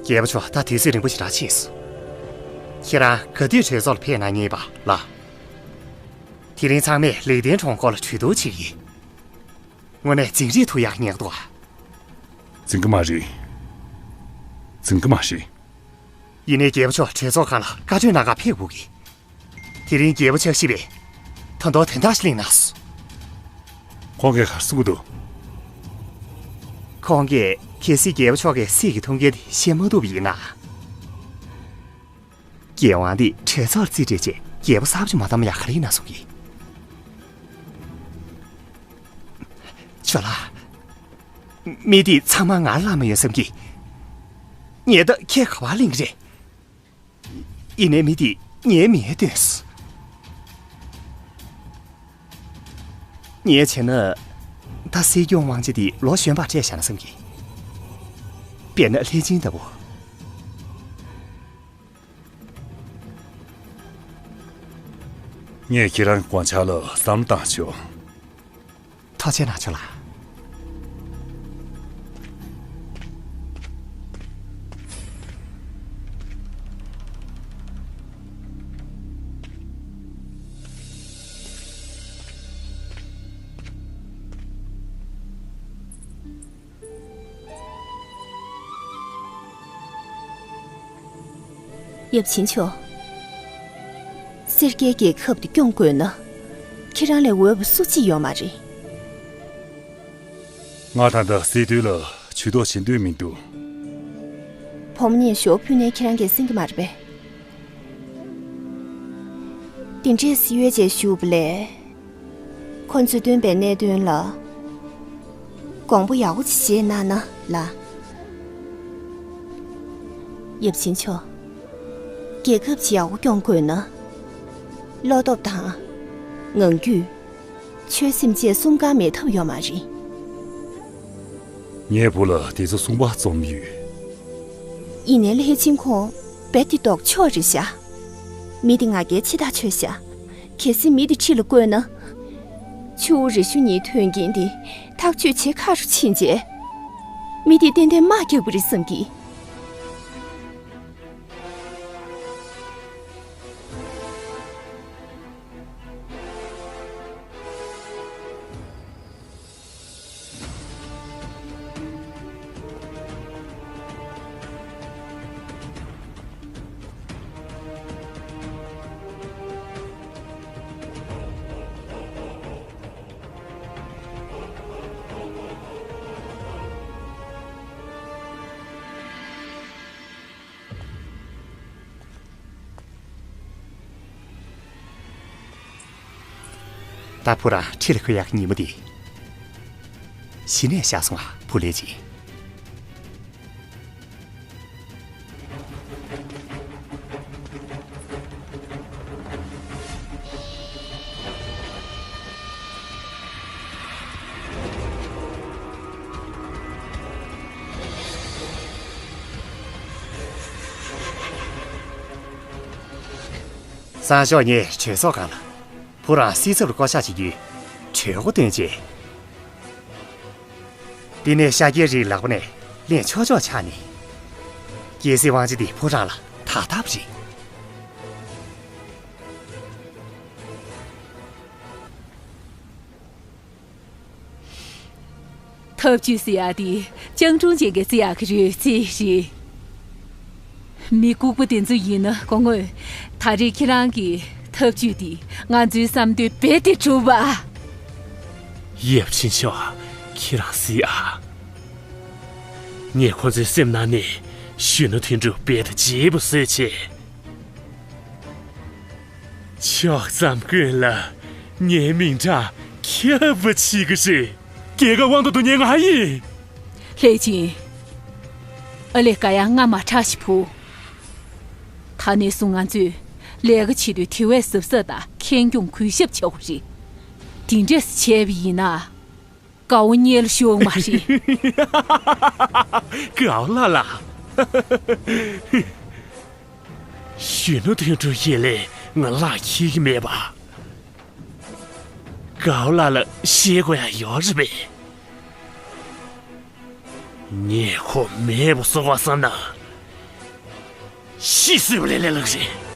རྒྱལ་པོ་མཆོག་ད་དུས་ཚོད་རིང་པོ་ཞེ་དྲག་ཕྱིན་སོང་། ཁྱེད་རང་ག་དུས་གྲོས་ཚོགས་ལ་ཕེབས་གནང་ངེས་པ་ལགས། དེ་རིང་ཚང་མས་ལེགས་ལྡན་གྲོང་སྐོར་ལ་གྲོས་བསྡུར་བྱེད་ཀྱི་ཡིན། དངོས་གནས་འཛིང་རེས་ཐུབ་ཡག་ཉེན་ཁ་འདུག་ཨ། འཛིང་གི་མ་རེད། འཛིང་གི་མ་རེད། ཡིན་ནའི་རྒྱལ་པོ་མཆོག་གྲོས་ཚོགས་ཁང་ལ་བཀའ་འཁྲོལ་གནང་གར་ཕེབས་དགོས་ཀྱི། དེ་རིང་རྒྱལ་པོ་ཕྱག་བཞེས་པས་ད་དུང་དོན་དག་ཞིག་གླེང་གནང་སོང་། ཁོང་གིས་ག་རེ་གསུང་གི་འདུག་ཁོང་གིས་གལ་སྲིད་རྒྱལ་པོ་མཆོག་གིས་སྲིད་ཀྱི་ཐུགས་འགན་དེ་བཞེས་མ་ཐུབ་པ་ཡིན་ན། རྒྱལ་དབང་འདི་གྲོས་ཚོགས་ལ་རྩིས་སྤྲད་རྗེས་རྒྱལ་པོ་གསར་པ་ཅིག་མ་བདམས་ན་ཡག་ག་རེ་ཡིན་ན་གསུང་གི། ཇོ་ལགས། མི་འདིས་ཚང་མ་ང་ལ་ལབ་མ་ཡོང་བསམ་གི། ངས་ད་ཁས་ག་པར་ལེན་གི་རེད། ཡིན་ནའི་མི་འདིས་ངའི་མིང་བཏོན་སོང་། ངས་བྱས་ན། ད་སྲིད་སྐྱོང་དབང་ཆ་འདི་ལོ་གཞོན་པར་སྤྲད་བཞག་ན་བསམ་གི། དཔེར་ན་ལྷས་སྦྱིན་ལྟ་བུ། ངས་ཁྱེད་རང་གི་དགོངས་འཆར་ལ་བསམ་བློ་བཏང་ཆོག་ཐུགས་རྗེ་གནང་ཆོག་ལགས། ཡབ་ཆེན་མཆོག་སེར་སྐྱའི་རྒྱལ་ཁབ་འདི་སྐྱོང་དགོས་ན། ཁྱེད་རང་ལས་འོས་པ་སུ་གཅིག་ཡོད་མ་རེད། ང་ད་ལྟ་སྲིད་དོན་ལ་ཇུས་གཏོགས་བྱེད་འདོད་མི་འདུག་བུ་མོ་གཉིས་ཞོ་ཕུལ་ནས་ཁྱེད་རང་གིས་ཟིན་གྱི་མ་རེད་པས། དེ་འདྲས་སྲིད་འོས་ཆེད་ཞུས་པ་ལས། ཁོ་ཚོས་སྟོན་པའི་གནད་དོན་ལ་དགོངས་པ་ཡག་པོ་ཅིག་བཞེས་གནང་ན་ལགས། ཡབ་ཆེན་མཆོག་རྒྱལ་ཁབ་ཅིག་ཡག་པོ་སྐྱོང་དགོས་ན། བློ་སྟོབས་དང་། ངང་རྒྱུད། ཆོད་སེམས་བཅས་གསུམ་ཀ་མེད་ཐབས་ཡོད་མ་རེད། ངའི་བུ་ལ་དེ་ཚོ་གསུངས་པ་རྩོམ་ཡོད། ཡིན་ནའི་ལྷས་སྦྱིན་ཁོང་རྦད་དེ་ལྡོག་ཕྱོགས་རེད་ཤག་མི་དེ་ང་རྒྱལ་ཆེ་ཐག་ཆོད་ཤག་གལ་སྲིད་མི་དེ་ཁྲིམས་ལ་བཀོད་ན། ཆུ་བོ་རི་ཆུ་གཉིས་དོན་རྐྱེན་དེ་ཐག་གཅོད་བྱེད་ཁག་རུ་ཕྱིན་རྗེས། མི་དེས་ཏན་ཏན་དམག་རྒྱག་པ་རེད་བསམ་གི། ད་བུ་རང་ཁྲིད་ལ་འཁོད་ཡག་གི་ཉིན་མོ་དེ། གཞི་ནས་བཞག་སོང་ཨ། བུ་ལས་ཅི། སང་ཞོགས་ངས་གྲོས་ཚོགས་སྒང་ལ། བུ་རང་སྲིད་ཚབ་ལ་བསྐོ་གཞག་བྱེད་རྒྱུའི་གྲོས་འགོ་བཏོན་རྗེས། དེ་ནས་ཤཱཀྱའི་རིགས་ལག་པ་ནས་ལེན་ཆོག་ཆོག་ཆགས་ནས། རྒྱལ་སྲིད་དབང་ཆ་དེ་བུ་རང་ལ་ད་ཐབས་རེད། ཐབས་ཇུས་ཟེར་ཡ་དེ་སྤྱང་གྲུང་ཅན་གྱིས་བརྩི་ཡག་གི་རོལ་རྩེད་རེད། མི་ལྐུགས་པ་དེ་ཚོ་ཡིན་ན་དགོངས་དག། ད་རེས་ཁྱེད་རང་གི་ཐབས་ཇུས་དེ་ང་ཚོའི་བསམ་འདུན་རྦད་དེ་གྲུབ་པ། ཡབ་ཆེན་མཆོག་ཁྱེད་རང་གཟིགས་ཨ། ངས་ཁོ་ཚོའི་སེམས་ནང་ནས་གཞོན་ནུ་དོན་གྲུབ་རྦད་དེ་བརྗེད་པ་བཟོས་བྱས། ཕྱོགས་མཚམས་ཀུན་ལ་ངའི་མིང་གྲགས་ཁྱབ་པ་བྱེད་ཀྱི་རེད། རྒྱལ་ཁབ་དབང་དུ་བསྡུ་མཁན་ང་ཡིན། ལྷས་སྦྱིན། ཨ་ལས་ཀ་ཡང་ང་མ་ཁྲག་ཞིག་ཕུ། ད་ནས་བཟུང་ང་ཚོས་ལས་ཀ་བྱེད་དུས་དེ་བས་གཟབ་གཟབ་དང་ཁེངས་སྐྱུང་གུས་ཞབས་བྱེད་དགོས་རེད། དེ་འདྲས་བྱས་པ་ཡིན་ན། དགའ་བོ་རྙེད་ལ་ཤོག་མ་རེད། དགའ་བོ་ལགས་ལགས། གཞོན་ནུ་དོན་གྲུབ་ཡིན་ལས་ང་ལག་འཁྱེར་གྱི་མེད་པ། དགའ་བོ་ལགས་ལ་བཤད་དགོས་ཡ་ཡོད་རེད་པས། ངས་ཁོ་མེད་པ་བཟོ་བ་བསམ་ན། ཤི་སྲིད་པ་ལས་ལས་སླ་རེད།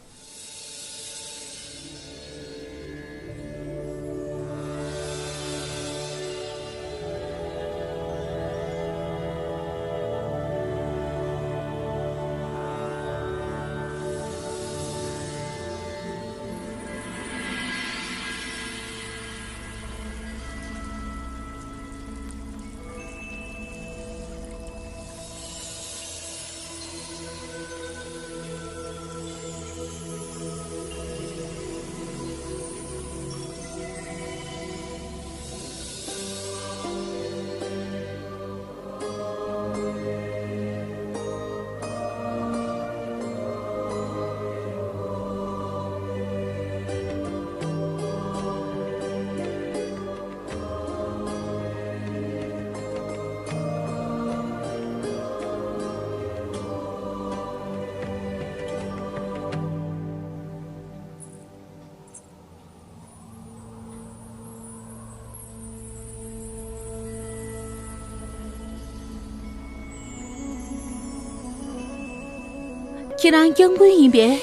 ཁྱེད་རང་སྐྱབས་མགོན་ཡིན་པས།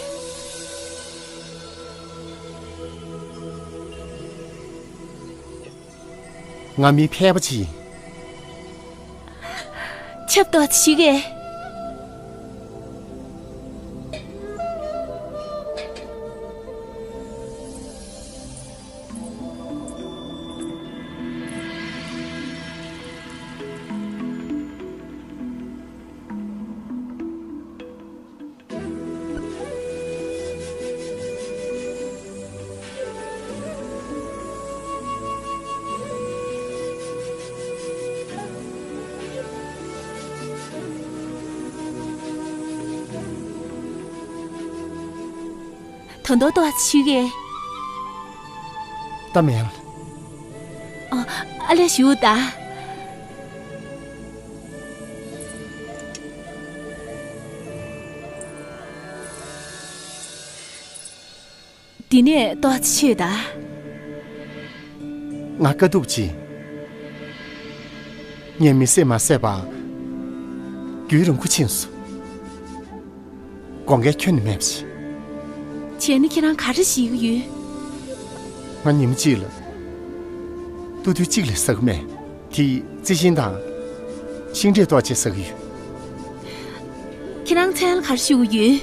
ང་མི་ཕལ་པ་ཅིག་ཡིན། ཆབ་ཏོག་ཅིག་གས། ད་དུང་ཏོག་ཙམ་ཞུ་གི། ད་མེད་ལ། ཨ་ལས་ཞུ་ད། འདི་ནས་ཏོག་ཙམ་ཤོད་ད། ང་དཀའ་ཐུབ་ཅིག་ངས་མི་བསད་མ་བསད་པ་རྒྱུན་རིང་པོ་ཕྱིན་སོང་། དགོངས་འགལ་ཁྱོན་ནས་མེད་པ་ཞིག་བྱས་ན་ཁྱེད་རང་ག་རེ་ཞིག་ཡོད། ང་ཉིན་མོ་གཅིག་ལ་ཏུ་ཏུ་གཅིག་ལས་ཟ་གི་མེད། དེ་རྩི་ཤིང་དང་ཤིང་འབྲས་ཏོག་ཙམ་ཟ་གི་ཡོད། ཁྱེད་རང་མཚན་ལ་ག་རེ་ཞུ་གི་ཡོད།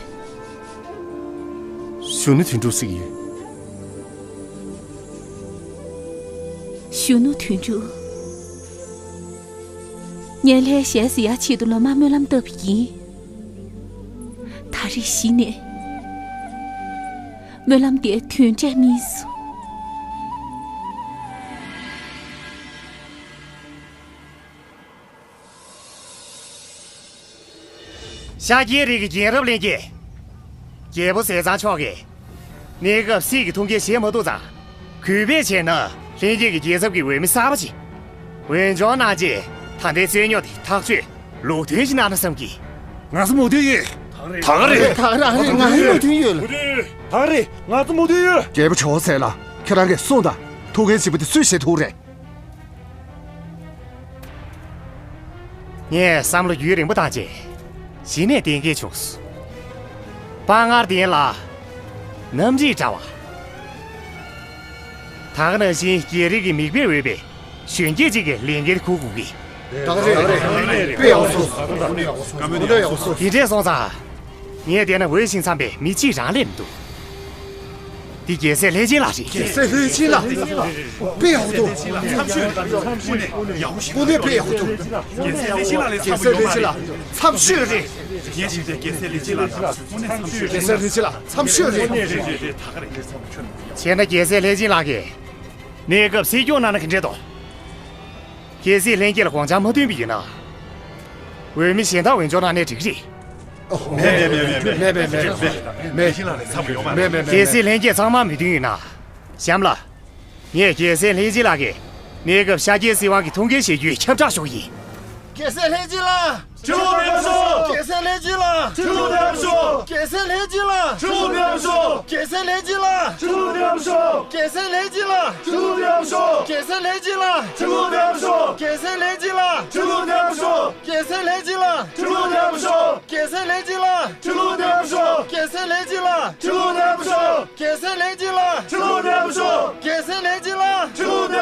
གཞོན་ནུ་དོན་གྲུབ་ཟེར་གི་ཡོད། གཞོན་ནུ་དོན་གྲུབ། ངས་ལྷའི་ཞལ་གཟིགས་ཡག་ཆེད་དུ་ལོ་མང་སྨོན་ལམ་བཏབ་པ་ཡིན། ད་རེས་གཞི་ནས། སྨོན་ལམ་དེ་དོན་འབྲས་སྨིན་སོང་། ཤཱཀྱའི་རིགས་ཀྱི་རྒྱལ་རབས་ལྷན་རྒྱས། རྒྱལ་པོ་ཟས་གཙང་མཆོག་གིས་གནས་སྐབས་སྲིད་ཀྱི་ཐུགས་འགན་བཞེས་མ་ཐུབ་ཙང་། གུས་པས་བྱས་ན་ལྷན་རྒྱས་ཀྱི་རྒྱལ་ཚབ་ཀྱི་འོས་མི་གསར་པ་ཅིག་འོས་སྦྱོར་གནང་རྗེས། ད་ལྟའི་རྩོད་རྙོག་དེ་ཐག་གཅོད་ལུགས་མཐུན་ཞིག་གནང་ན་བསམ་གི། ང་ཚོ་མོས་མཐུན་ཡོད། ད་ག་རེད། ད་ག་རེད། ང་ཚོ་མོས་མཐུན་ཡོད་ལ། ད་ག་རེད། ང་ཚོ་མོས་མཐུན་ཡོད། རྒྱལ་པོ་ཇོ་བོ་རྩལ་ལགས། ཁྱེད་རང་གིས་གསུངས་དང་། ཐུགས་འགན་ལྗིད་པོ་དེ་སུས་བཞེས་ཐུབ་རེད། ངས་བསམ་བློ་རྒྱུན་རིང་པོ་བཏང་རྗེས། གཞི་ནས་གཏན་འཁེལ་བྱུང་སོང་། དཔའ་ངར་ལྡན་ལ། རྣམ་རིག་བཀྲ་བ། ད་ག་ནང་བཞིན་རྒྱལ་རིགས་ཀྱི་མིག་དཔེ་འོས་པའི་གཞོན་སྐྱེས་ཅིག་གི་ལས་འགན་འཁུར་དགོས་ཀི། ད་ག་རེད། དཔེ་ཡག་སོང་། དེ་འདྲས་སོང་ཙང་། ངས་བལྟས་ན་འོས་ཤིང་འཚམས་པའི་མི་གཅིག་རང་སླེབས་མི་འདུག་འདི་རྒྱལ་སྲས་ལྷས་སྦྱིན་ལགས་རེད། རྒྱལ་སྲས་ལྷས་སྦྱིན་ལགས། དཔེ་ཡག་པོ་འདུག་དངོས་གནས་དཔེ་ཡག་པོ་འདུག་རྒྱལ་སྲས་ལྷས་སྦྱིན་ལགས་ཚབ་ཤོས་རེད། ངས་བྱས་ཙང་རྒྱལ་སྲས་ལྷས་སྦྱིན་ལགས་དངོས་གནས་ཚབ་ཤོས་རེད། རྒྱལ་སྲས་ལྷས་སྦྱིན་ལགས་ཚབ་ཤོས་རེད། རེད་རེད་རེད། ད་ག་རེད། བྱས་ན་རྒྱལ་སྲས་ལྷས་སྦྱིན་ལགས་ཀྱིས་གནས་སྐབས་སྲིད་སྐྱོང་གནང་ན་ག་འདྲས་འདུག་གལ་སྲིད་ལྷན་རྒྱས་ལ་དགོངས་འཆར་མ་བཏོན་པ་ཡིན་ན། འོས་མི་གཞན་དག་འོས་སྦྱོར་གནང་ནའི་འགྲིག་གི་རེད། མེད་མེད་མེད་མེད་མེད་མེད་མེད་མེད་མེད་མེད་མེད་མེད་མེད་མེད་མེད། གལ་སྲིད་ལྷན་རྒྱས་ཚང་མ་མོས་མཐུན་ཡོད་ན། གཤམ་ལ། ངས་རྒྱལ་སྲས་ལྷས་སྦྱིན་ལགས་ཀྱིས་གནས་སྐབས་ཤཱཀྱའི་སྲིད་དབང་གི་ཐུགས་འགན་བཞེས་རྒྱུའི་ཁྱབ་བསྒྲགས་ཞུ་གི་ཡིན། རྒྱལ་སྲས་ལྷས་སྦྱིན་ལགས། ཁྱེད་ལོ་བདེ་མཆོག་རྒྱལ་སྲས་ལྷས་སྦྱིན་ལགས། ཁྱེད་ལོ་བདེ་མཆོག་རྒྱལ་སྲས་ལྷས་སྦྱིན་ལགས། ཁྱེད་ལོ་བདེ་མཆོག་རྒྱལ་སྲས་ལྷས་སྦྱིན་ལགས། ཁྱེད་ལོ་བདེ་མཆོག་རྒྱལ་སྲས་ལྷས་སྦྱིན་ལགས། ཁྱེད་ལོ་བདེ་མཆོག་རྒྱལ་སྲས་ལྷས་སྦྱིན་ལགས། ཁྱེད་ལོ་བདེ་མཆོག་རྒྱལ་སྲས་ལྷས་སྦྱིན་ལགས། ཁྱེད་ལོ་བདེ་མཆོག་རྒྱལ་སྲས་ལྷས་སྦྱིན་ལགས། ཁྱེད་ལོ་བདེ་མཆོག་རྒྱལ་སྲས་ལྷས་སྦྱིན་ལགས། ཁྱེད་ལོ་བདེ་མཆོག་རྒྱལ་སྲས་ལྷས་སྦྱིན་ལགས། ཁྱེད་ལོ་བདེ་མཆོག་རྒྱལ་སྲས་ལྷས་སྦྱིན་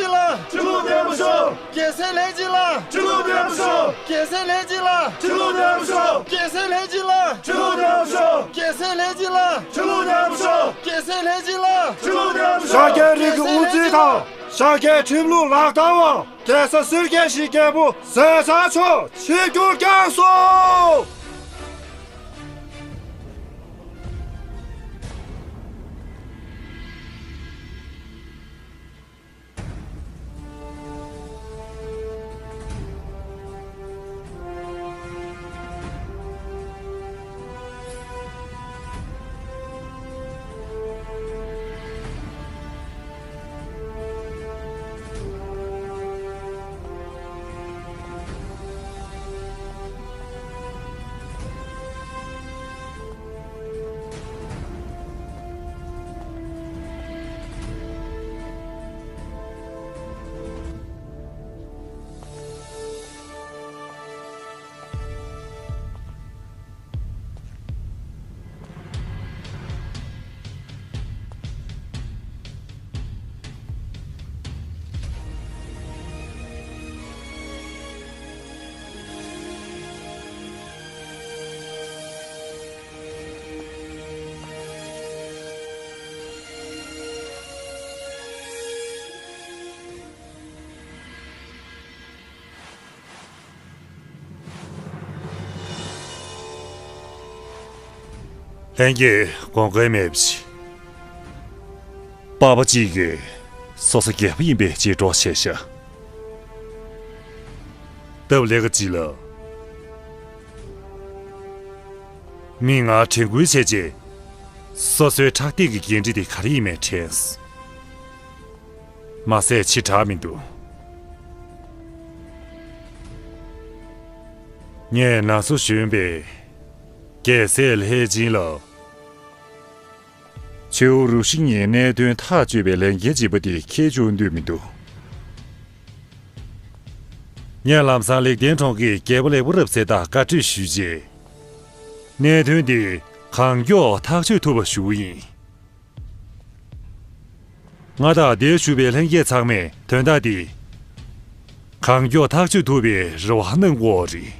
ལགས། ཁྱེད་ལོ་བདེ་མཆོག་རྒྱལ་སྲས་ལྷས་སྦྱིན་ལགས། ཁྱེད་ལོ་བདེ་མཆོག་རྒྱལ་སྲས་ལྷས་སྦྱིན་ལགས། ཁྱེད་ལོ་བདེ་མཆོག་རྒྱལ་སྲས་ལྷས་སྦྱིན་ལགས། ཁྱེད་ལོ་བདེ་མཆོག་རྒྱལ་སྲས་ལྷས་སྦྱིན་ལགས། ཁྱེད་ལོ་བདེ་མཆོག་རྒྱལ་སྲས་ལྷས་སྦྱིན་ལགས། ཁྱེད་ལོ་བདེ་མཆོག་རྒྱལ་སྲས་ལྷས་སྦྱིན་ལགས། ཁྱེད་ལོ་བདེ་མཆོག་རྒྱལ་སྲས་ལྷས་སྦྱིན་ལགས། ཁྱེད་ལོ་བདེ་མཆོག་ཤཱཀྱའི་རིགས་ཀྱི་དབུ་འཛིན་དང་། ཤཱཀྱའི་ཁྲིམས་ལུགས་ལག་བསྟར་བ། རྒྱལ་ས་སེར་སྐྱའི་གཞིས་རྒྱལ་པོ་ཟས་གཙང་མཆོག་ཆིབས་བསྒྱུར་བསྐྱངས་སོ། ལྷན་རྒྱས་དགོངས་འགལ་མེད་པ་ཞིག་པ་ཕ་གཅིག་གིས་སོ་སོ་རྒྱལ་པོ་ཡིན་པའི་རྗེས་འགྲོ་བྱས་ཤག་སྟབས་ལེགས་ཀྱི་ལ། མིག་སྔར་དྲན་སྐུལ་བྱས་རྗེས། སོ་སོའི་ཕྲག་སྟེང་གི་འགན་འཁྲི་དེ་ག་རེ་ཡིན་མིན་དྲན། མ་ཟད་ཕྱི་དྲགས་མི་འདུག་ངས་ན་སོ་གཞོན་པས་རྒྱལ་སྲས་ལྷས་སྦྱིན་ལ། ཆེའུ་རུ་ཤི་ཉིན་གནད་དོན་ཐག་གཅོད་པའི་ལས་འགན་ལྗིད་པོ་དེ་འཁྱེར་བཅུག་འདོད་མི་འདུག་ངས་ལམ་སང་ལེགས་ལྡན་གྲོང་གི་རྒྱལ་པོ་ལེགས་པོ་རབ་གསལ་དང་བཀའ་གྲོས་ཞུས་རྗེས། གནད་དོན་འདི་གང་མགྱོགས་ཐག་གཅོད་ཐུབ་པ་ཞུ་གི་ཡིན། ང་དང་འདིར་བཞུགས་པའི་ལྷན་རྒྱས་ཚང་མས་དོན་དག་འདི་གང་མགྱོགས་ཐག་གཅོད་ཐུབ་པའི་རེ་བ་གནང་དགོས་རེད།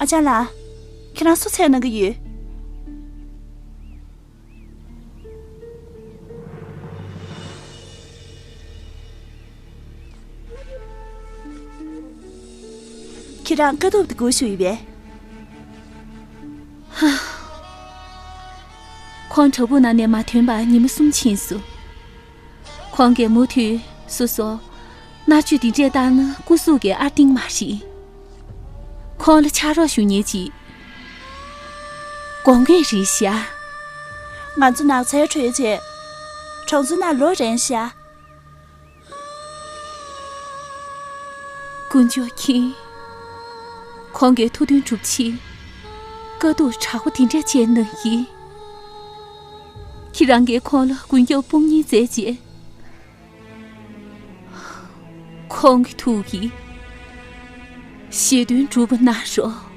ཨ་ཅག་ལགས། ཁྱེད་རང་སུ་འཚོལ་གནང་གི་ཡོད། ཁྱེད་རང་དཀའ་སྡུག་དེ་སྒུག་བཞུགས་ཡིན་པས། ཁོང་བྲག་ཕུག་ནང་ནས་མ་ཐོན་པར་ཉི་མ་གསུམ་ཕྱིན་སོང་། ཁོང་གིས་མུ་མཐུད་སོ་སོ་མནར་གཅོད་འདི་འདྲས་བཏང་ན་སྐུ་གཟུགས་ཀྱི་ཨར་ཏིང་མ་རེད། ཁོང་ལ་ཕྱག་རོགས་ཞུ་མཁན་ཅིག་དགོས་མཁན་རེད་ཤག་ང་ཚོ་ནགས་ཚལ་བྲོས་རྗེས་གྲོང་ཚོ་ནང་ལོག་རན་ཤག་དཀོན་མཆོག་མཁྱེན། ཁོང་གི་ཐུགས་འདུན་སྒྲུབ་ཆེད་དཀའ་སྡུག་དྲག་པོ་དེ་འདྲ་སྤྱད་གནང་ཡིན། ཁྱེད་རང་གིས་ཁོང་ལ་མགོན་སྐྱབས་དཔུང་གཉེན་བསྩལ་རྗེས། ཁོང་གི་ཐུགས་ཀྱི་བཞེད་དོན་འགྲུབ་པ་གནང་རོགས།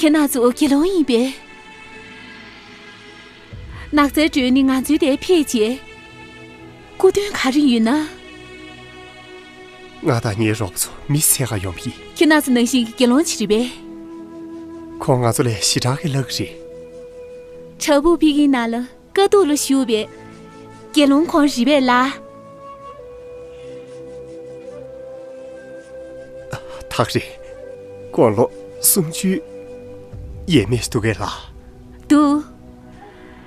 ཁྱེད་རྣམ་ཚོ་དགེ་སློང་ཡིན་པས། ནགས་ཚལ་བྲོས་ནས་ང་ཚོའི་དེར་ཕེབས་རྗེས། སྐུ་མདུན་ག་རེ་ཡོད་ན། ང་དང་ངའི་རོགས་པ་ཚོ་མི་འཚོལ་ག་ཡོང་བ་ཡིན། ཁྱེད་རྣམ་ཚོ་ནང་བཞིན་གྱི་དགེ་སློང་ཅིག་རེད་པས། ཁོང་ང་ཚོ་ལས་ཞེ་དྲག་གི་ལྷག་རེད། བྲག་ཕུག་ཕ་གིའི་ནང་ལ་དཀའ་སྡུག་ལ་ཞུགས་པའི་དགེ་སློང་ཁོང་རེད་པས་ལགས། ཐག་རེད། དགུང་ལོ་སུམ་ཅུ་ཡས་མས་འདུག་གས་ལགས། འདུག་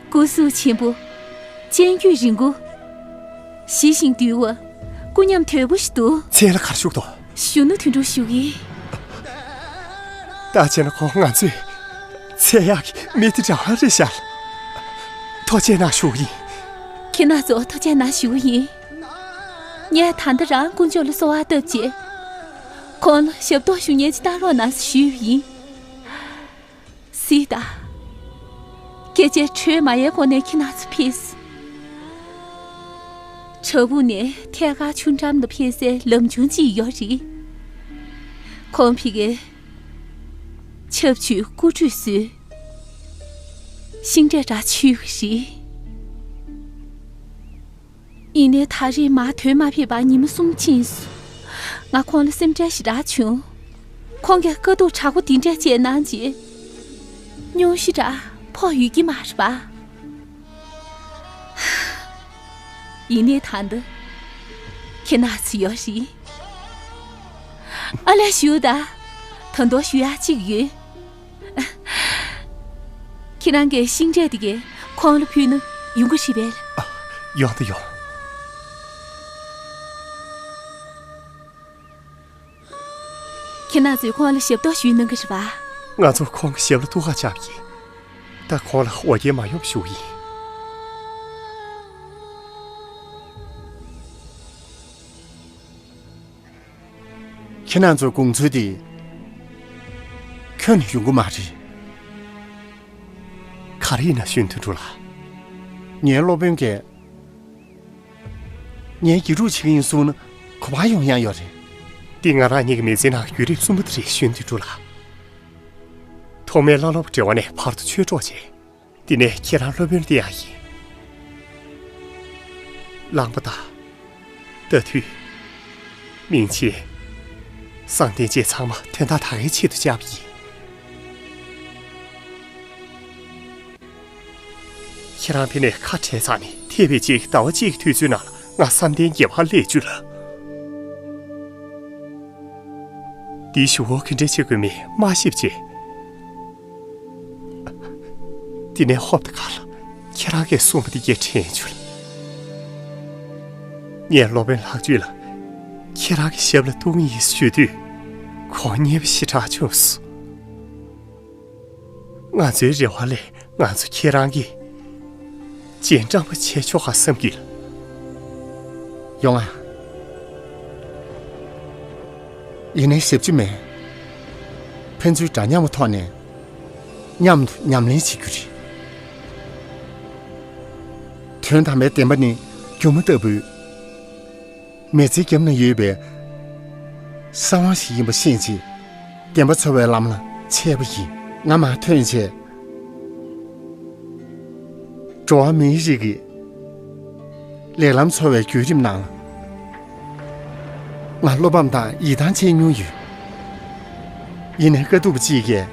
སྐུ་གཟུགས་ཆེན་པོ། སྤྱན་དཀྱུས་རིང་པོ། ཞི་ཞིང་དུལ་བ། སྐུ་ཉམས་དོད་པོ་ཞིག་འདུག་མཚན་ལ་ག་རེ་ཞུགས་དོ། གཞོན་ནུ་དུད་འགྲོ་ཞུགས་ཡིན། ད་བྱས་ན་ཁོང་ང་ཚོའི་འཚོལ་ཡག་གི་མི་དེ་འདྲ་བ་རེད་ཤག་ཐུགས་རྗེ་གནང་ཞུ་གི་ཡིན། ཁྱེད་རྣམ་ཚོ་ཐུགས་རྗེ་གནང་ཞུ་གི་ཡིན། ངས་ད་ལྟ་རང་དཀོན་མཆོག་ལ་གསོལ་བ་བཏབ་རྗེས། ཁོང་ལ་ཞབས་ཏོག་ཞུ་མཁན་ཅིག་བཏང་རོགས་གནང་ཞུས་པ་ཡིན། སྲིད་ད། སྐད་ཆ་འཕྲོས་མ་ཡལ་གོང་ནས་ཁྱེད་རྣམ་ཚོ་ཕེབས། བྲག་ཕུག་ནས་ཐད་ཀར་ཆུ་འགྲམ་དུ་ཕེབས་སའི་ལམ་ཆུང་ཅིག་ཡོད་རེད། ཁོང་ཕ་གིར་ཆབ་ཆུས་སྐུ་ཁྲུས་གསོལ། ཤིང་འབྲས་འདྲ་མཆོད་ཀྱི་རེད། ཡིན་ནའི་ད་རེས་མར་ཐོན་མ་ཕེབས་པར་ཉི་མ་གསུམ་ཕྱིན་སོང་། ང་ཁོང་ལ་སེམས་ཁྲལ་ཞེ་དྲག་བྱུང་། ཁོང་གིས་དཀའ་སྡུག་དྲག་པོ་འདི་འདྲ་སྤྱད་གནང་རྗེས། སྙུང་གཞི་འདྲ་ཕོག་ཡོད་ཀྱི་མ་རེད་པ། ཡིན་ནའི་ད་འདི་ཁྱེད་རྣམ་ཚོ་ཡོད་རེད། ཨ་ལས་ཞུ་ད། ད་དུང་ཞུ་ཡག་གཅིག་ཡོད། ཁྱེད་རང་གིས་ཤིང་འབྲས་དེ་གས་ཁོང་ལ་ཕུལ་ན་ཡོང་གི་རེད་པས། ཡོང་དང་ཡོང་། ཁྱེད་རྣམ་ཚོས་ཁོང་ལ་ཞབས་ཏོག་ཞུས་གནང་གི་རེད་པ། ང་ཚོ་ཁོང་གི་ཞབས་ལ་ཐུགས་ཁུར་བཅངས་པ་ཡིན། ད་ཁོང་ལ་འོ་བརྒྱལ་མ་ཡོང་བ་ཞུ་གི་ཡིན། ཁྱེད་རྣམ་ཚོའི་དགོངས་ཚུལ་དེ་ཁྱོན་ནས་ཡོང་གི་མ་རེད། ག་རེ་ཡིན་ན་གཞོན་དུད་འགྲོ་ལགས། ངའི་སློབ་དཔོན་གྱིས་ངའི་དགེ་ཕྲུག་བྱེད་ཀྱི་ཡིན་གསུངས་ན་གོ་བ་ཡོང་ཡག་ཡོད་རེད། འདི་ང་རང་ཉིད་ཀྱི་མི་ཚེའི་ནང་གི་བརྒྱུད་རིམ་གསུམ་པ་དེ་རེད། གཞོན་དུད་འགྲོ་ལགས། ཐོག་མའི་བླ་སློབ་འབྲེལ་བ་ནས་བར་དུ་ཆོས་གྲོགས་བྱས། དེ་ནས་ཁྱེད་རང་སློབ་དཔོན་དེ་ཡང་ཡིན། གླང་པོ་དང་། རྟ་ཐུལ། མིང་ཆེན། བསམ་གཏན་བཅས་ཚང་མ་དོན་དག་ད་གའི་ཆེད་དུ་བཅར་བ་ཡིན། ཁྱེད་རང་ཕ་ནས་ཁ་བྲལ་ཚར་ནས་ཐེག་པའི་ཆེད་ཀྱི་ཟླ་བ་གཅིག་གི་དུས་ཚོད་ནང་ལ་ང་བསམ་གཏན་བརྒྱད་པར་སླེབས་བཅུག་ལ། འདིའི་གཞུག་གུ་ག་འདྲ་བྱེད་དགོས་མིན་མ་ཤེས་པ་བྱས། དེ་ནས་ཧོབ་ཏེ་ཁ་ལ་ཁྱེད་རང་གིས་གསུངས་པ་དེ་གས་དྲན་བྱུང་ལ། ངས་སློབ་དཔོན་ལྷག་སྤྱོད་ལ་ཁྱེད་རང་གི་ཞབས་ལ་གཏོང་ངེས་ཞུ་དུས་ཁོང་མཉེས་པོ་ཞེ་དྲག་བྱུང་སོང་། ང་ཚོའི་རེ་བ་ལས་ང་ཚོ་ཁྱེད་རང་གིས་རྗེས་འབྲང་པོ་བྱས་ཆོག་ག་བསམ་གྱི། ཡོང་ང་། ཡིན་ནའི་ཞབས་ཕྱི་མེད། ཕན་ཚུན་འདྲ་མཉམ་གྱི་ཐོག་ནས་མཉམ་དུ་ཉམས་ལེན་བྱེད་རྒྱུ་རེད། དོན་དམ་པའི་བདེན་པ་ནི་སྒྱུ་མ་ལྟ་བུའི་མི་ཚེའི་རྒྱབ་ན་ཡོད་པའི་ གསང་བ་ཞིག་ཡིན་པ་ཤེས་རྗེས། བདེན་པ་འཚོལ་བའི་ལམ་ལ་ཆས་པ་ཡིན། ང་མར་ཐོན་རྗེས། འགྲོ་བ་མིའི་རིགས་ཀྱི་ལེགས་ལམ་འཚོལ་བའི་བརྒྱུད་རིམ་ནང་ལ། ང་བློ་ཕམ་དང་ཡིད་ཐང་ཆད་མྱོང་ཡོད། ཡིན་ནའི་དཀའ་ཐུབ་པ་གཅིག་གིས་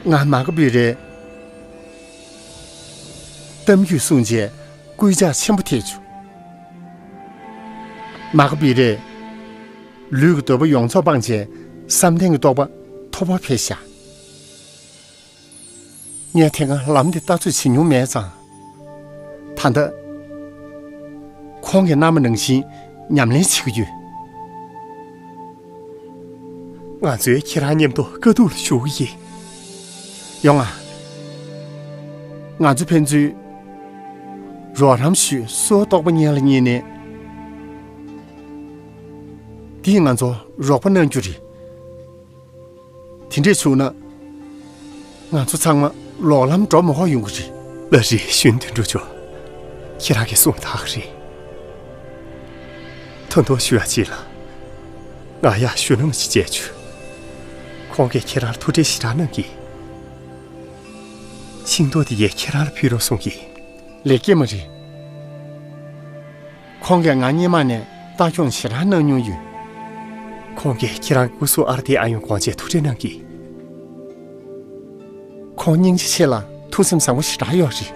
ང་མ་ག་བི་རའི་གཏམ་རྒྱུད་གསུངས་རྗེས་སྐུལ་ལྕག་ཆེན་པོ་ཐེབས་བྱུང་། མ་ག་བི་རའི་ལུས་ཀྱི་འདོད་པ་ཡོངས་རྫོགས་སྤངས་རྗེས་བསམ་གཏན་གྱི་རྟོགས་པ་མཐོ་པོར་འཕེལ་བཞག་ངས་དེ་སྔ་ལམ་དེ་ལྟ་ཚོད་བྱེད་མྱོང་མེད་ཙང་། ད་ལྟ་ཁོང་གིས་གནང་བ་ནང་བཞིན་ཉམས་ལེན་བྱེད་ཀྱི་ཡོད། ང་ཚོས་ཁྱེད་རང་མཉམ་དུ་དཀའ་སྡུག་ལ་ཞུགས་ཀྱི་ཡིན། ཡོང་ང་། ང་ཚོ་ཕན་ཚུན་རོགས་རམ་ཞུས་སོ་རྟོགས་པ་གཉེན་ལ་གཉིས་ནས། འདིས་ང་ཚོ་རོགས་པ་གནང་རྒྱུ་རེད། དེ་འདྲས་བྱུང་ན། ང་ཚོ་ཚང་མ་ལོག་ལམ་འགྲོ་མ་ཧོ་ཡོང་གི་རེད། ལགས་རེད། ཞུན་དོན་གྲུབ་མཆོག་ཁྱེད་རང་གིས་གསུངས་པ་དག་རེད། ཐུགས་མཐོང་ཞུ་ཡ་ཅིག་ལ། ང་ཡ་ཞུ་ནམ་ཅིག་བྱས་བྱུང་། ཁོང་གིས་ཁྱེད་རང་ལ་ཐུགས་ཁྲལ་ཞེ་དྲག་གནང་གི། ཤིང་ཏོག་དེ་ཡས་ཁྱེད་རང་ལ་ཕུལ་རོགས་གསུང་གི། ལེགས་སྐྱེས་མ་རེད། ཁོང་གིས་ང་སྔོན་མ་ནས་ལྟ་སྐྱོང་ཞེ་དྲག་གནང་མྱོང་ཡོད། ཁོང་གིས་ཁྱེད་རང་གི་སྐུ་གཟུགས་ཨར་ཏེ་ཨ་ཡོང་དགོངས་བྱས་ཐུགས་ཁྲལ་གནང་གི། ཁོང་སྙིང་རྗེ་ཆེ་ལ་ཐུགས་སེམས་བཟང་པོ་ཞེ་དྲག་ཡོད་རེད།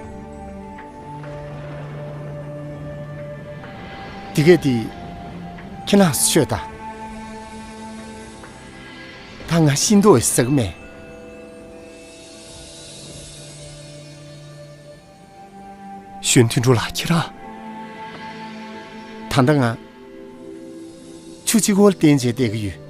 དེ་གས་དེ་ཁྱེད་རང་ཚོས་ཤོད་དང་། ད་ང་ཤིང་ཏོག་ཟ་གི་མེད། ཞུན་དོན་གྲུབ་ལགས་ཁྱེད་རང་། ད་ལྟ་ང་ཆུ་གཅིག་པོ་ལ་བརྟེན་བྱས་བསྡད་ཀྱི་ཡོད།